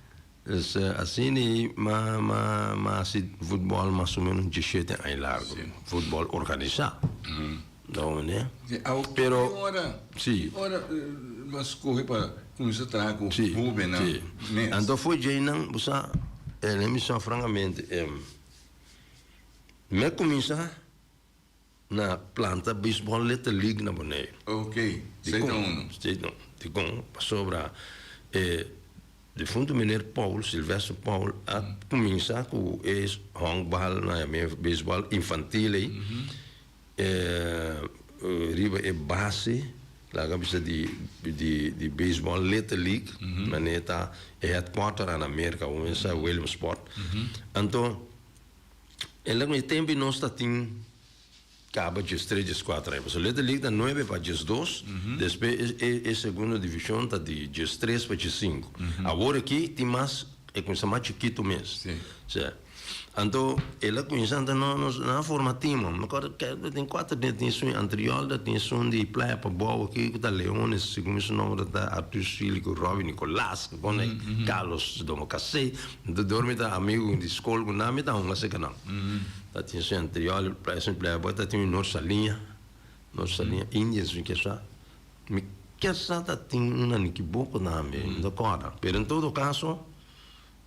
S2: Dus asina ei ma ma ma haci futbol mas o menos diesshete aña largo. Futbol organisa. Comprende?
S1: Pero si. Ora bo a scoge pa cuminsa traha cu hobennan mes.
S2: Anto for djeinan bo sa, e mi sa francamente, mi a cuminsa na planta baseball Little League na Boneiru.
S1: Ok, sei ta uno.
S2: Sei ta uno. Dicon? Pasobra e defunto meneer Paul, Silvestre Paul, a cuminsa cu e honkbal, na baseball infantil ei. Riba e base, laga bisa di di baseball Little League, manera ta e headquarter na Merka, bo mester sa Williamsport. Anto e la e tempo nos ta tin kaba diestres, dieskuater aña, pasobra Little League ta nuebe pa diesdos, despues e segundo divishon ta di diestres pa diesinku. Awor aki tin mas. E kuminsá mas chikitu mes.
S1: Sí.
S2: Sí. Anto el a kuminsá anto no nos nan a forma team. Mi acorda ke tin kuater den tin esun Antriol ta tin esun di Playa Pabou aki ku ta Leones segun mi su nomber ta Arthur Sili ku Robby Nicolas ku kon ei Carlos Domocasey. Anto dor mi ta amigu di skol ku nan mi ta hunga seka nan. Ta tin esun Antriol esun Playa Pabou ta tin un Noord Saliña Noord Saliña Indians mi ke sa. Mi ke sa ta tin un anikiboko tambe, mi ta kòrda. Pero en todo kaso,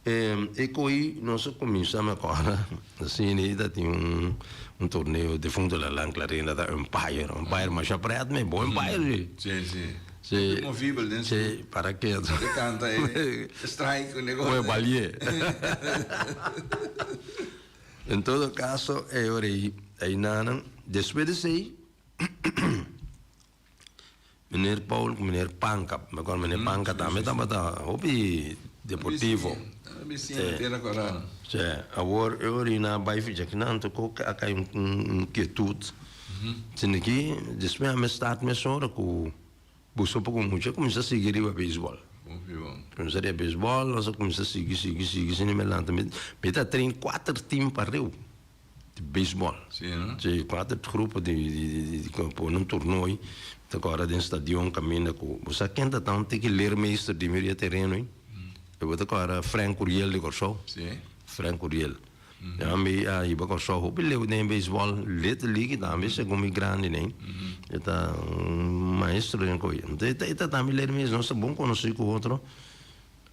S2: e ko'i nos a kuminsá, mi a kòrda, asina ei ta tin un un torneo defunto Lalan Clarenda ta umpire, umpire masha prèt me, bon umpire si.
S1: Sí, sí.
S2: Sí.
S1: Hopi movibel den su.
S2: Sí, para ke.
S1: E kanta e strike ku negoshi.
S2: Ku e balié. En todo kaso, e ora ei, einanan, despues di esei. Meneer Paul ku meneer Panka, mi acorda meneer Panka tambe tabata hopi deportivo. Sí, awor e orina bai ficha kinan toko a kai un kietud. Sino ki despues ami a start mesora ku buso poko mucha kuminsa sigui riba beisbol. Kuminsa riba beisbol, nos a kuminsa sigui sigui sigui asina mi a lanta mi ta train kuater team pareu. Di beisbòl.
S1: Sí, no?
S2: Sí, kuater grupo di di di ku pone un tornooi ta kòrda den stadion kaminda ku bo sa ken ta ta un tiki leermeester di mi ria tereno ei. E bo ta kòrda Frank Curiel di Kòrsou.
S1: Sí.
S2: Frank Curiel. Ya mi a hiba Kòrsou hopi leu den beisbòl, Little League tambe segun mi grandi nei. E ta un maestro den koe. Anto e ta e ta tambe leermeester, nos ta bon konosí ku otro.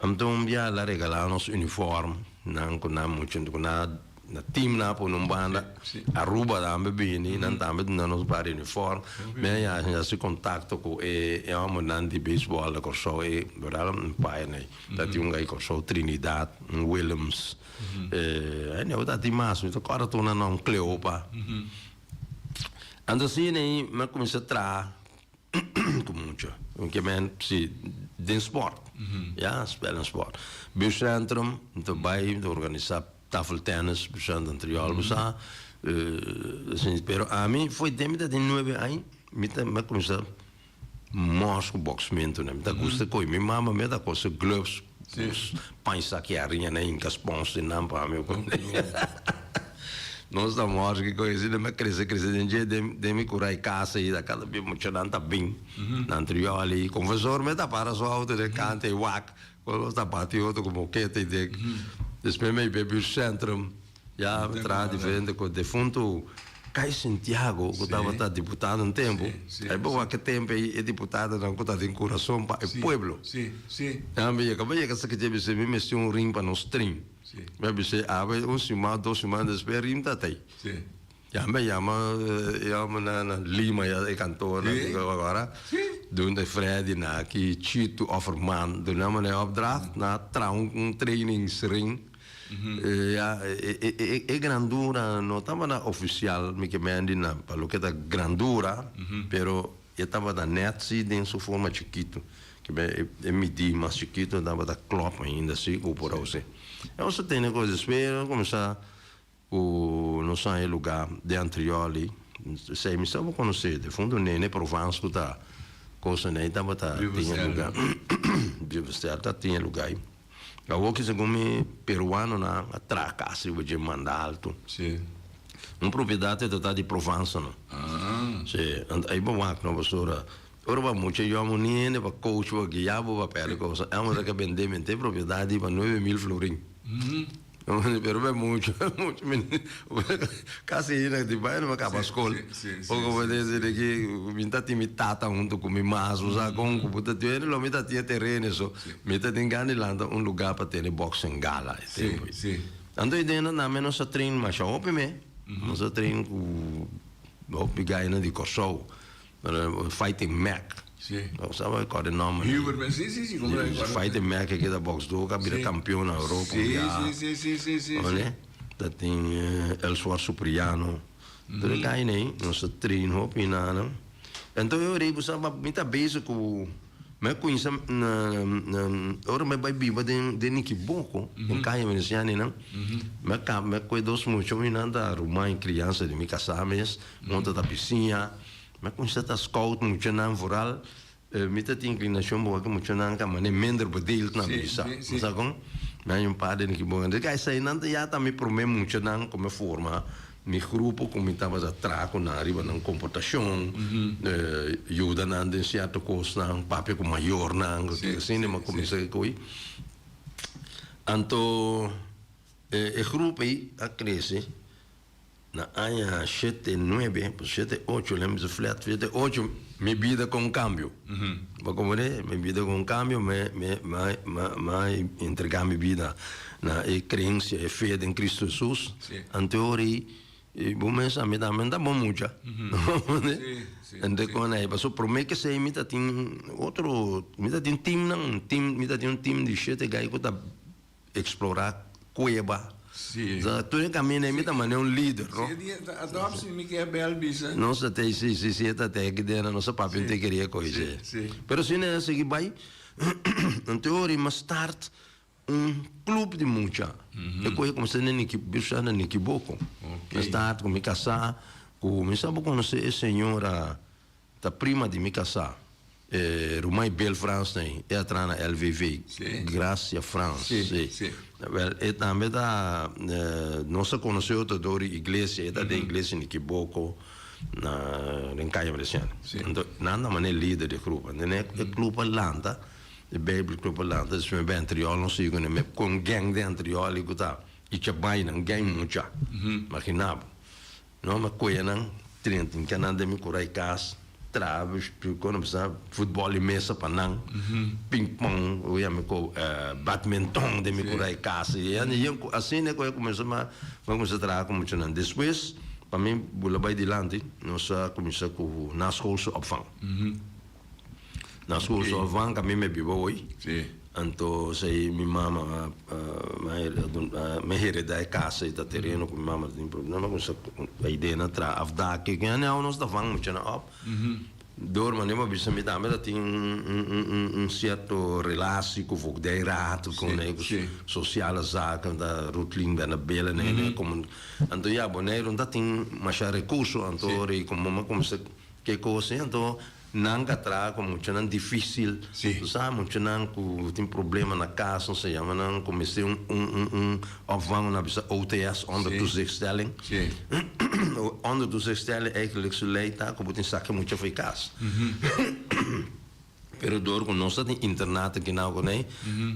S2: Anto un bia el a regalá nos uniform nan ku nan mucha ku nan na team nan a pone un banda Aruba tambe bini nan tambe duna nos un par di uniform mi a hasi kontakto ku e e hòmbernan di beisbòl na Kòrsou e berdad un paia nei ta tin un gai Kòrsou Trinidad un Willems e no ta tin mas mi ta kòrda tur nan nòm Cleopa anto asina ei mi a kuminsá traha. Ku mucha. Ke men si den sport. Ya, spel en sport. Buurtcentrum, mi ta bai, mi ta organisa tafeltennis, buurtcentrum Triol bo sa. Pero ami foi den mi ta tin nuebe aña, mi ta mi a kuminsa mors ku boksmentunan. Mi ta gusta koe. Mi mama mi a ta kose gloves, paña saki harinha nan hinka spons den nan pa mi. Nos ta mors ki koe asina mi a krese krese den dje den den mi kura e kasa ei ta kada bia muchanan ta bin nan triol ei konfesor mi ta para su auto den kanta ei wak kon nos ta bati otro ku mokete ei dek despues mi a bai buurtcentrum ya mi traha diferente kos defuntu Kai Santiago ku tabata diputado un tempu ei bo wak e tempu ei e diputadonan ku ta den kurason pa e pueblo nan mi yega bo yega sa kichi bisa mi mester un ring pa nos trin. Mi a bis'é, Awe un siman, dos siman despues rim ta tei. Ya mi a yama e hombernan na Lima ya e kantoornan di agora dun e Freddy na aki Chito Offerman duna mi e opdracht na traha un trainingsring. Ya e grandura no tabata ofisial mi ke mendi na pa loke ta grandura pero e tabata net si den su forma chikitu. Ke be e midí mas chikitu tabata klòp ainda si ku por a us'é. E nos a tene kos despues nos a kuminsá ku nos haña lugá den Antrioli. Esei mi sa bo konosé defuntu Nene Provence ku ta kosa nei tabata tin e lugá. Viverstel ta tin e lugá ei. Awor ki segun mi peruanonan a traha kas riba dje manda altu. Un propiedat e ta ta di Provence no. Sí, anto ei bo wak no pasobra Ora bo a mucha yòmber ni hende pa coach bo, guia bo pa pèrdè cosa. Amo ta ke bendé mente propiedat di pa 9000 florin. Pero bo e mucha, mucha kasi hende di bai no a kaba skol. Poko bo desi di ki mi ta tin mi tata huntu ku mi mas, bo sa kon ku bo ta tin hende lo mi ta tin e tereno eso. Mi ta tin gana di lanta un lugá pa tene boxing gala e tempu ei. Anto e dena nan nos a train masha hopi me. Nos a train ku hopi gainan di Kòrsou. Fighting Mac.
S1: Sí.
S2: No sabe kòrda e nòmber.
S1: Hubert Mac, sí, sí, sí, como
S2: Sí, Fighting Mac e keda bòksdó ku a bira kampion na Europa un bia.
S1: Sí, sí, sí, sí, sí, sí.
S2: Ta tin Elswar Supriano. Tur e kai nei, nos a train hopi na nan. Enton e ora ei bo sa mi ta bezig ku mi a kuminsá na ora mi a bai biba den den Nikiboko, den Kaya Veneciana einan, mi a kaba mi a kohe dos mucha mi nan ta ruman i kriansa di mi kasá mes. Mon ta ta bisiña. Mi a kuminsá ta scout muchanan vooral mi ta tin inclinacion pa wak muchanan ka mane minder bedeeld na bisa. Bo sa kon? Mi haña un par den Nikiboko. Anto kai eseinan ta ya ta mi promé muchanan ku mi forma mi grupo ku mi tabata traha ku nan riba nan komportashon, yuda nan den sierto kosnan, papia ku mayornan, asina mi a kuminsá ku ei. Anto e grupo ei a krese. Na aña shete nuebe, pues shete ocho, lem bisa flat, shete ocho, mi bida con cambio. Bo comprende? Mi bida con cambio, me, me, me, me, me entrega mi bida na e creencia, e fe den Cristo Jesus. Anto ora ei, bo mes a mi tambe ta bon mucha.
S1: Sí, sí,
S2: Anto
S1: sí.
S2: con ei, paso prome ke esei mi ta tin otro, mi ta tin teamnan, un team, mi ta tin un team di shete gai ku ta Explora cueba.
S1: Sí.
S2: Sa tur e camina mi ta mane un lider, no?
S1: Sí, di adoptie mi ke bel bisa.
S2: Nos ta te, sí, sí, sí, e ta te aki den, nos a papia un tekeria cu
S1: Sí, sí.
S2: Pero si nan a sigui bay, anto ora mi a start un club di mucha. E coge cuminsa na Niki, bisa na Nikiboko.
S1: Ok.
S2: Mi a start cu mi casa, cu mi sa bo conoce e señora. Ta prima di mi kasá, e ruman Bill Frans nei, e a traha na LVV. Gracia Frans, si. Wèl, e tambe ta, nos a konosé otro dor di iglesia, e ta den iglesia Nikiboko, na den Kaya Bresciano. Anto, nan ta manera lider di e grupo. Anto, e klup a lanta, e Bijbel club a lanta, despues mi bai Antriol, nos sigui kuné, kon gèng den Antriol ku ta Ichabai nan, gèng mucha, imagina bo. No mi a koe nan 30 mi nan den mi kura e kas traha kono bisa futbol di mesa pa nan ping pong o yami ko badminton den mi kura e kas y asina ku a kuminsa mi a kuminsa traha ku muchanan despues pa mi bula bai dilanti nos a kuminsa ku naschoolse opvang. Na school so van ka mi me biba hoy. Anto sei mi mama me hereda e casa y ta tereno cu mi mama tin problema cu sa idea na traha afdak y anyhow nos ta van mucha na op. Door mane bo bisa mi tambe ta tin un cierto relatie cu voogdijraad cu sociale zaken ta Rutlin bena bela ne anto ya Boneiru no ta tin masha recurso anto como mi a cuminsa Ke kos ei anto nan ka traha ku muchanan difisil.
S1: Sí.
S2: Bo sa muchanan ku tin problema na kas nos ta yama nan ku mester un un un un opvang nan bisa OTS onder toezichtstelling.
S1: Sí.
S2: Onder toezichtstelling eigenlijk su lei ta ku bo tin saka e mucha for e kas. Pero dor ku nos ta tin internat aki nan ku nei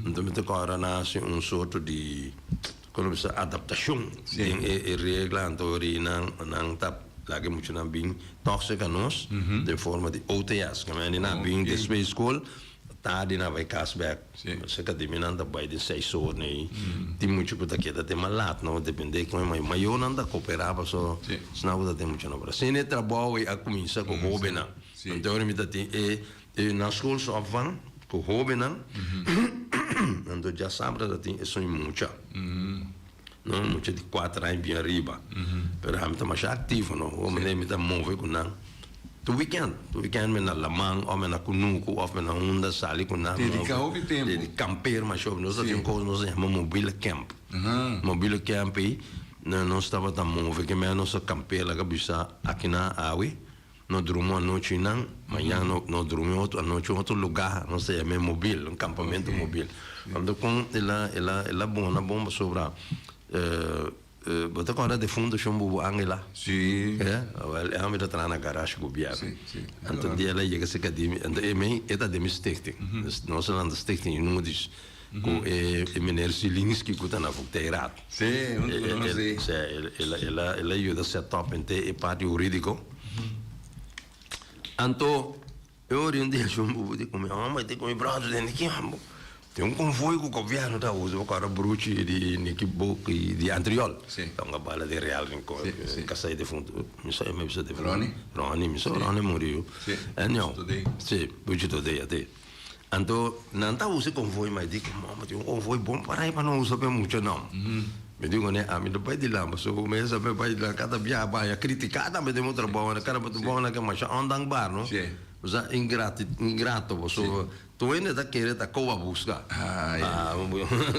S2: anto mi ta kòrda nan hasi un sorto di Kono bisa adaptashon den e regla anto ori nan nan ta laga e muchanan bin tòg serka nos den forma di OTS. Ke mende nan a bin despues di skol tardi nan a bai kas bèk. Serka di mi nan ta bai den seis or nei. Tin mucha ku ta keda te mas lat no depende kon e mayor. Mayornan ta koperá paso esnan ku ta tin muchanan. Pero asina e trabou ei a kuminsá ku hóbennan. Anto ori mi ta tin e E na school su opvang ku hobennan, anto djasabra ta tin esun mucha, no, mucha di kuater aña bien ariba, pero ami ta masha aktivo no, hopi manera mi ta move ku nan tur weekend, tur weekend mi na laman òf mi na kunuku òf mi na unda sali ku nan,
S1: Dediká hopi tempu.
S2: Dedi kampeer masha hopi, nos ta tin un kos nos ta yama mobile camp, mobile camp ei nos tabata move ke mei nos a kampeer laga bisa aki nan awe. No drumi un anochi nan, mañan no no drumi otro anochi otro lugá, nos ta yam'é mobil, un kampamentu mobil. Anto kon el a el a el a bona bon pasobra bo ta kòrda defunto shon Bubu Angela?
S1: Sí.
S2: E, awèl e hòmber ta traha na garashi gobièrnu.
S1: Sí, sí.
S2: Anto un dia el a yega serka di mi, anto e mei e ta den mi stichting. Dus nos a lanta stichting Inudis ku e e meneer Zielinski ku ta na Voogdijraad.
S1: Sí, huntu ku nos, sí.
S2: Sí, el a el a el a yuda set up henter e parti hurídiko. Anto e ora un dia shon bubu di ku mi, Homber, di ku mi bròder den ki ambo tin un konvoi ku gobièrnu ta usa pa kòrda bruchi di Nikibok i di Antriol. Ta un bala di Real Rincon, kasai defuntu. Mi sa mi bisa defuntu.
S1: Ronnie?
S2: Ronnie, mi sa Ronnie muriu. Anyhow, si, Buchi Todé, ate. Anto nan ta usa e konvoi, ma e di ku, Mama, tin un konvoi bon para ei pa no usa pa e muchanan. Mi di kuné, ami no bai di lamba, so ku mi sa mi bai di lamba, kada biaha bai a kritiká tambe den mi trabou, kada trabou nan ke masha ondankbaar, no? Osea ingrati ingrato pasobra tur hende ta kere ta koba buska. Ah,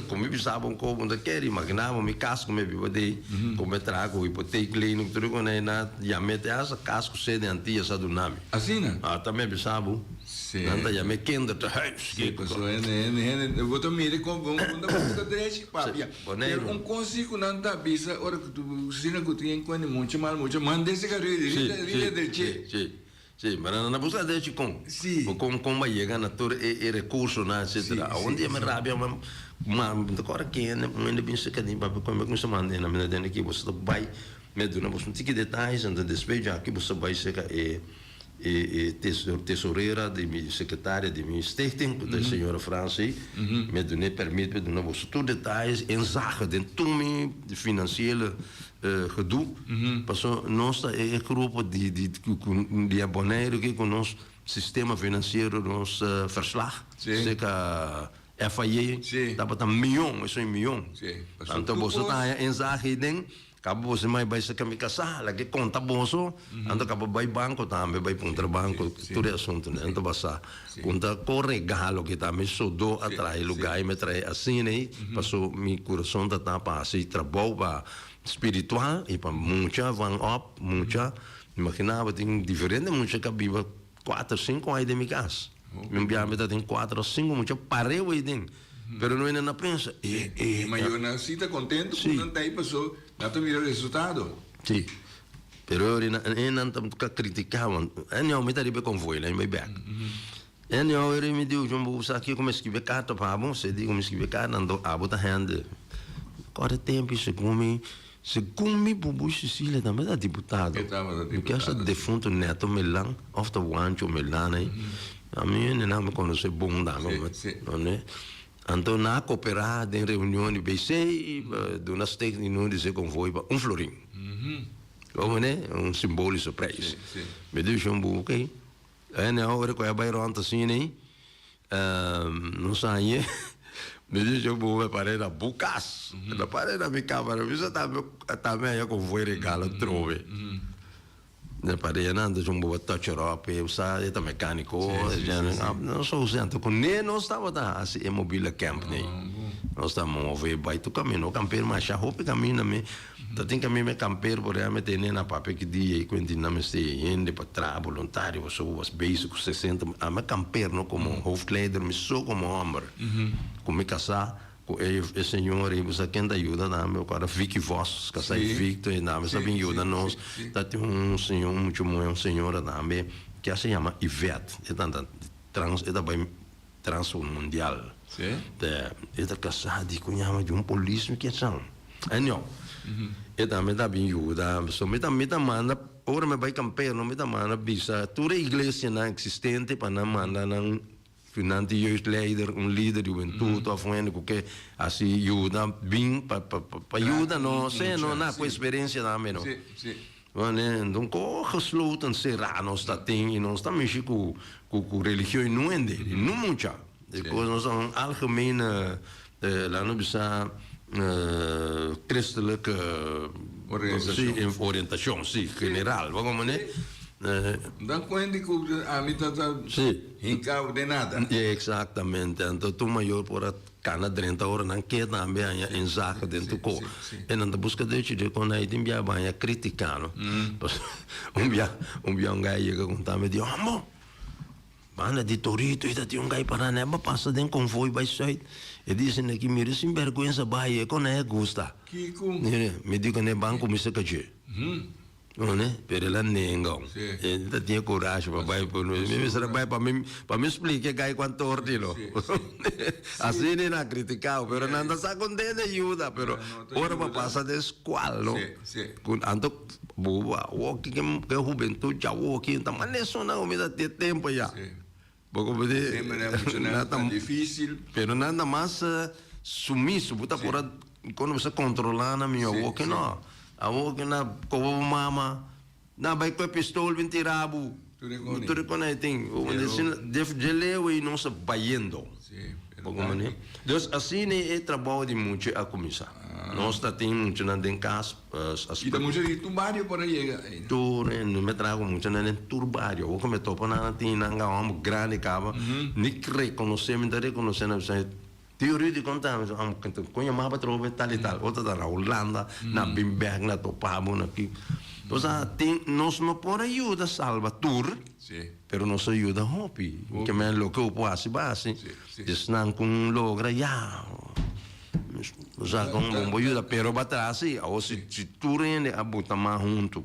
S2: ku mi bisa bo un koba bo no ta kere imagina bo mi kas ku mi a biba dei ku mi a traha ku hipotek lening tur e kos na yam'e te hasta kas ku sede Antillas sa duna mi.
S1: Asina?
S2: Ah ta mi a bisa bo. Nan ta yam'e kindertehuis.
S1: Si, pasobra hende hende hende bo ta mira kon bo ta buska drechi papia. Pero un kos si ku nan ta bisa ora ku tu asina ku tin kuende mucha mal mucha manda e sigario di riba drechi.
S2: Si. Sí, pero nan a busca derecho con.
S1: Sí.
S2: Bo con con ba yega na tur e e recursonan etcetera.
S1: Sí,
S2: Awor
S1: sí,
S2: dia mi
S1: sí.
S2: rabia ma ma mi ta corda kende un hende bin cerca di mi papia con mi cuminsa manda e nan mi ta tende aki boso ta bay mi a duna boso un tiki detalles anto despues dja aki boso ta bay cerca e e e tesorera di mi secretaria di mi stichting cu ta e señora Francie mi a duna e permit pa duna boso tur detalles inzage den tur mi financiele Gedoe, paso nos ta e grupo di di di a Boneiru ki ku nos sistema finansiero nos verslag serka FIA tabata mion, eso e mion. Anto boso ta haña inzage ei den, kaba boso mai bai serka mi kasá, laga e konta boso, anto kaba bai banko tambe, bai puntra banko tur e asuntunan. Anto basa ku ta ko regalo ki ta mi sodó a traha e lugá i mi a traha asina ei, paso mi kurason ta ta pa hasi trabou pa spiritual i pa mucha van op, mucha, imaginá bo tin diferente mucha ku a biba kuater, sinku aña den mi kas. Mi biaha mi ta tin kuater o sinku mucha pareu ei den, pero no hende na pensa, e, e.
S1: E mayornan si ta kontentu ku nan ta ei paso nan ta mira resultado.
S2: Sí. Pero ora e nan ta ka critica want anyhow mi ta riba e convoy la mi bai bek. Anyhow ora mi di John bo sa kico mi scribi e carta pa bo? Se di cu mi scribi e carta anto abo ta hende. Corre tempo y segun mi segun mi bubu Cecilia tambe ta diputado.
S1: E tabata
S2: Mi kier sa
S1: diputado, si.
S2: defunto Neto Melan of ta Juancho Melan ey. Ami hende nan mi conoce bon tambe.
S1: Si, si.
S2: Anto nan a cooperá den reunion di BC i duna stichting nu di se convoy pa un florin. Como ne? Un simbolico prijs. Mi di shon bu ok. En ora cu a bay rond asina ei, nos hañ'e, mi di shon bu me par'e na bu cas. Na par'e na mi camara. Mi sa tambe tambe haña convoy regalo trobe. Na pareanan ta djun bo a touch her up e usa e ta mecanico nos a usa anto cu ne nos tabata haci e mobile camp ne nos ta move bay tur caminda no camper masha hopi caminda mi ta tin caminda mi camper por ehempel mi tene na papia ki dia y cuenti nan mester hende pa traha boluntario pasobra bo was bezig cu 60 ami a camper no como hoofdleider mi so como homber cu mi casa. Ku e e señor ei bo sa ken ta yuda tambe ku ora Vicky Vos ka sa e Victor ei tambe sa bin yuda nos ta tin un señor un mucha muhe un señora tambe ke a se yama Yvette e ta trans e ta bai trans mundial te e ta kasa di ku yama di un polis mi ke san anyhow e tambe ta bin yuda so mi ta mi ta manda ora mi bai kampeer mi ta manda bisa tur e iglesianan existente pa nan manda nan Ku nan tin jeugdleider, un lider di hubentud of un hende ku ke hasi yuda bin pa pa yuda no se no na ku eksperensia tambe no. Anto un ko gesloten será nos ta tin i nos ta mishi ku ku religion i no hende i no mucha. E kos nos ta un algemene laat nos bisa christelijke orientashon si general bo komprende.
S1: Dan kuenti ku ami ta ta hinka den nada.
S2: Exactamente anto tur mayor por a kana drenta ora nan ke tambe haña inzage den tur ko e nan ta buska derecho di kon nan tin bia baña kritika no un bia un bia un guy yega konta mi di hombo Banda di Torito i ta tin un gai pará nèt pa pasa den konvoi bai sùit. E di esei aki, Mira sinbèrgwensa bai e kon e gusta.
S1: Kiko?
S2: Mi di ku ne ban kuminsá kach'é. No ne? Pero el a nenga. E ta tin e kurashi pa bai por mi. Mi mester a bai pa mi pa mi splika e gai kuan torti lo. Asina e nan a kritiká bo, pero nan ta sa konten di yuda, pero ora bo pasa den skual no. Ku anto Bo awoki ke ke hubentud djawoki ta manda esun nan comida te tempo ya. Bo comprende?
S1: Siempre nan mucho nan ta dificil.
S2: Pero nan ta mas sumiso, bo ta por a cuando bo sa controla nan miho awoki no. Awoki na koba bo mama, nan bay cu e pistol bin tira bo. Tur e con ei tin. Dje leu ei nos ta bayendo. Bo comprende? Dus asina e trabao di mucha a cuminsa. Nos ta tin muchanan den kas.
S1: I ta mucha di tur bario por a yega ei.
S2: Tur hende, mi a traha ku muchanan den tur bario. Awor ku mi topa nan a tin nan hòmber grandi kaba, ni rekonosé, mi ta rekonosé nan, mi sa, Tio Rudy konta mi, kon yama bo atrobe tal i tal. Otro ta na Hulanda, nan bin bèk, nan topa bo, nan ki. Osea, tin, nos no por a yuda salba tur, pero nos a yuda hopi. Ke men loke bo por hasi, bo hasi. Esnan ku logra, ya. Osea, kon bo por yuda, pero bo a traha si. Awor si tur hende a bota man huntu,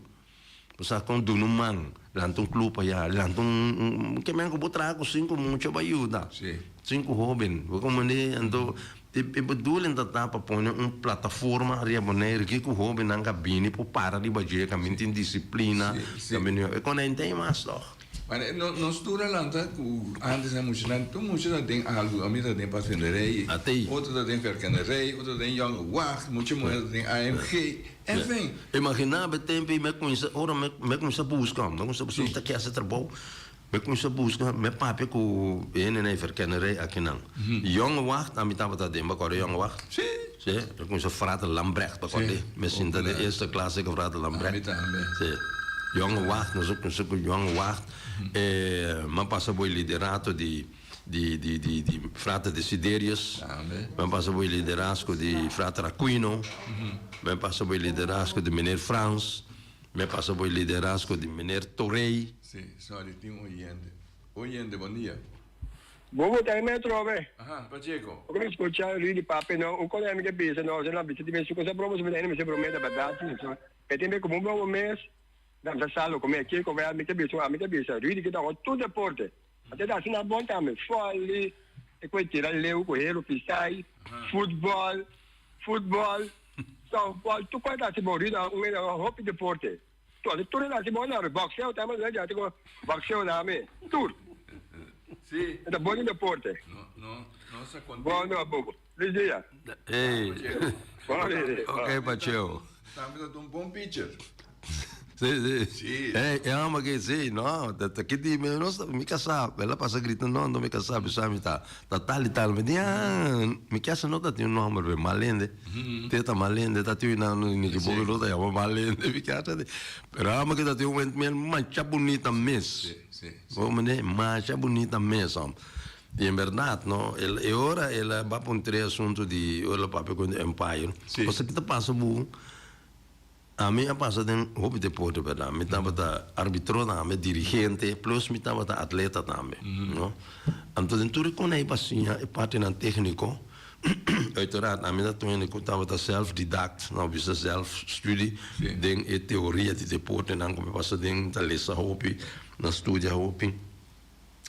S2: osea, kon duna un man, lanta un club aya, lanta un, ke men ku bo traha ku sinku mucha bo a yuda. Sinku hoben, bo komprende? Anto e bedoeling ta ta pa pone un plataforma ariba Bonaire ki ku hobennan ka bini por para riba dje, kaminda tin disiplina, kaminda e konai tin mas tòg.
S1: Ma nos tur a lanta ku antes nan muchanan, tur mucha ta den algu, ami ta den patvinderij, otro ta den verkenderij, otro ta den jonge wacht, mucha muher ta den AMG, enfin.
S2: Imaginá bo e tempu ei mi a kuminsá, ora mi a kuminsá buska, mi a kuminsá buska, mi ta ke hasi trabou. Mi cuminsa busca, mi papia cu hende na e verkennerij akinan. Jonge Wacht, ami tabata den, bo acorda Jonge Wacht?
S1: Sí.
S2: Sí, mi cuminsa Frater Lambrecht, bo acorda?
S1: Sí.
S2: Mi sinta den eerste klas cu Frater Lambrecht.
S1: Ami tambe.
S2: Sí. Jonge Wacht, nos a cuminsa cu Jonge Wacht. Mi a pasa bo e liderato di, di, di, di, di Frater Desiderius.
S1: Tambe.
S2: Mi a pasa bo e liderazgo di Frater Aquino. Mi a pasa bo e liderazgo di Meneer Frans. Mi a pasa bo e liderazgo di Meneer Torey.
S1: Si, sorry, tin un oyente. Oyente, bon dia.
S3: Bo bo ta e metro awe?
S1: Aha, Pacheco.
S3: Bo ke scucha Rudy papia no, un cosa mi ke bisa no, se nan bisa di mes su cosa broma su mi ta broma ta berdad si so. E tin be como broma mes, nan sa salo come kiko wel mi ke bisa ami ke bisa Rudy ke ta hoga tur deporte. Ate ta asina bon tambe, volley, e koe tira leu ku hero pisai, futbol, futbol, softball, tur koe ta hasi bon. Rudy ta un hende hopi deporte. Tur tur hende hasi bon na boxeo tambe nos hasi ku boxeo name tur.
S1: Si.
S3: E ta bon den deporte.
S1: No no nos ta contento.
S3: Bon no bobo. Feliz dia.
S2: Ey.
S3: Bon dia.
S2: Ok Pacheo.
S1: Tambe ta un bon pitcher.
S2: Si si.
S1: Si.
S2: Ey e homber aki si no ta ta kiti mi no sa mi kasá el a pasa grita no no mi kasá bisa mi ta ta tal y tal mi di ah mi kasa no ta tin un nomber pe mal hende te ta mal hende ta tin nan ni ki bobo no ta yama mal hende mi kasa di pero amo ki ta tin un mel masha bunita mes bo mende masha bunita mes hom y en berdad no el e ora el a ba puntra e asunto di ora el a papia cu empire pasobra ki ta pasa bo. Ami a pasa den hopi deporte berdad. Mi tabata arbitro tambe, dirigente, plus mi tabata atleta tambe, no. Anto den tur e kon ei pa siña e partinan técnico, uiteraard ami ta tur hende ku tabata self-didact, no bisa zelf-studie, den e teoria di deportenan ku mi pasa den, ta lesa hopi, na studia hopi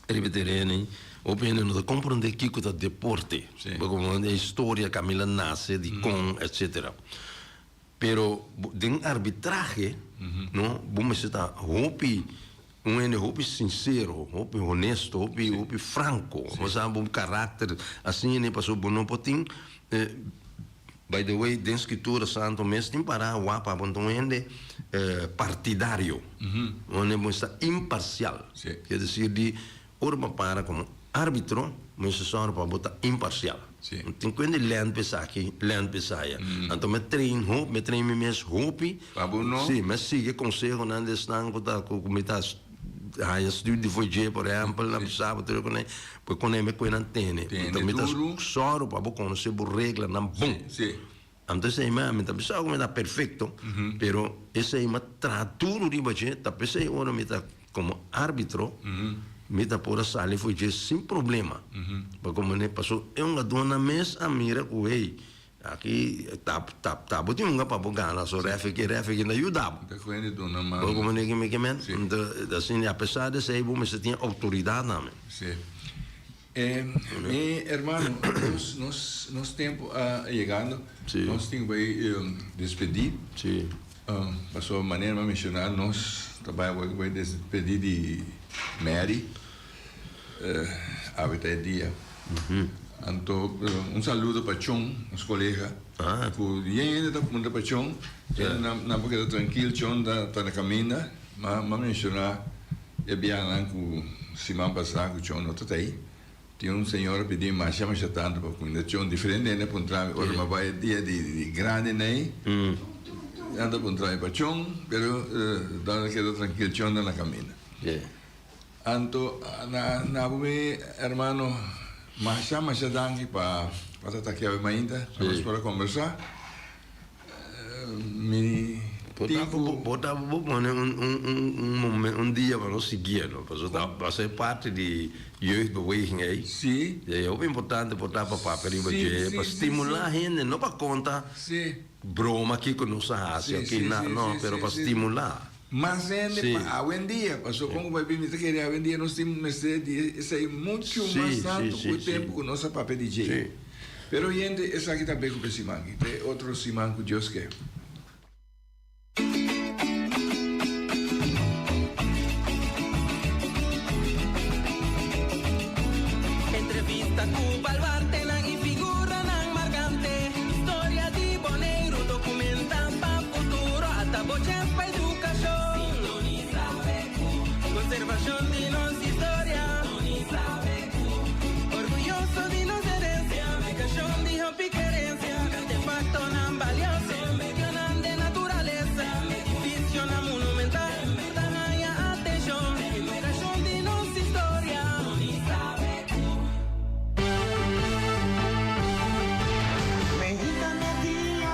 S2: riba e tereno ei. Hopi hende no ta komprondé kiko ta deporte, bo e historia kaminda nase, dikon, etcetera. Pero den arbitrahe no bo mester ta hopi un hende hopi sincero, hopi honesto, hopi hopi franco. Bo sa bo karakter asina pasobra bo no por tin by the way den scritura santo mes tin para wapa bo ta un hende partidario, un hende bo mester ta imparcial. Kier decir di Ora bo para komo árbitro, mester sòru pa bo ta imparsial. No tin kuenta di lènt pa esaki, lènt pa esaya. Anto mi a train hopi, mi a train mi mes hopi.
S1: Pa bo no.
S2: Sí, mi a sigui e konsehonan di esnan ku ta ku mi ta haña studio di for dje, por ehèmpel, nan bisa bo tur e konei, pa konei mi koe nan tene.
S1: Tene
S2: Anto mi ta
S1: duru.
S2: sòru pa bo konosé bo reglanan bon.
S1: Sí, sí.
S2: Anto esei mi a, mi ta bisa ku mi ta perfekto, pero esei mi a traha duru riba dje, ta p'esei ora mi ta komo árbitro, mi ta por a sali for dje sin problema. Pasobra mi paso e hungadónan mes a mira ku hey, aki ta ta ta bo tin hunga pa bo gana, so rèf aki rèf aki na yuda bo.
S1: Ta kuende duna man.
S2: Bo komprendé ke mi ke men? Anto asina apesar di esei bo mester tin outoridat tambe.
S1: Sí. Mi hermano, nos, nos, nos tempo a yegando.
S2: Sí.
S1: Nos tin bai despedí.
S2: Sí.
S1: Pasobra manera mi a menciona, nos ta bai awor bai despedí di Mary. Awe ta e dia. Anto, un saludo pa Chon, nos colega.
S2: Ah.
S1: Cu yen hende ta puntra pa Chon.
S2: Sí.
S1: Nan por keda trankil, Chon ta na caminda. Ma ma menciona e biahanan cu siman pasa cu Chon no ta ta ey. Tin un señor a pidi masha masha tantu pa cuminda chon diferente hende a puntra mi ora mi a bai e dia di di grandi nei nan ta puntra mi pa chon pero nan a keda trankil chon ta na caminda anto na na bo mi hermano masha masha danki pa pa ta taki awe mainta pa nos por a combersa. Mi tin ku.
S2: Bo ta bo pone un un un un un dia pa nos siguié no pasobra ta ser parti di jeugdbeweging ei.
S1: Sí.
S2: E hopi importante por ta pa papia riba dje pa stimulá hende no pa konta broma kiko nos a hasi o kina no pero pa stimulá.
S1: Mas hende pa awendia pasobra kon ku bai bin mi ta kere awendia nos tin mester di esei muchu mas tantu ku e tempu ku nos a papia di dje. Pero hende esaki ta beko p'e siman aki te otro siman ku Dios ke.
S4: Entrevista ku baluartenan i figuranan markante. Historia di Boneiru dokumenta pa futuro. Ata bo chèns pa edukashon. Sintonisa BQ. Konservashon di nos.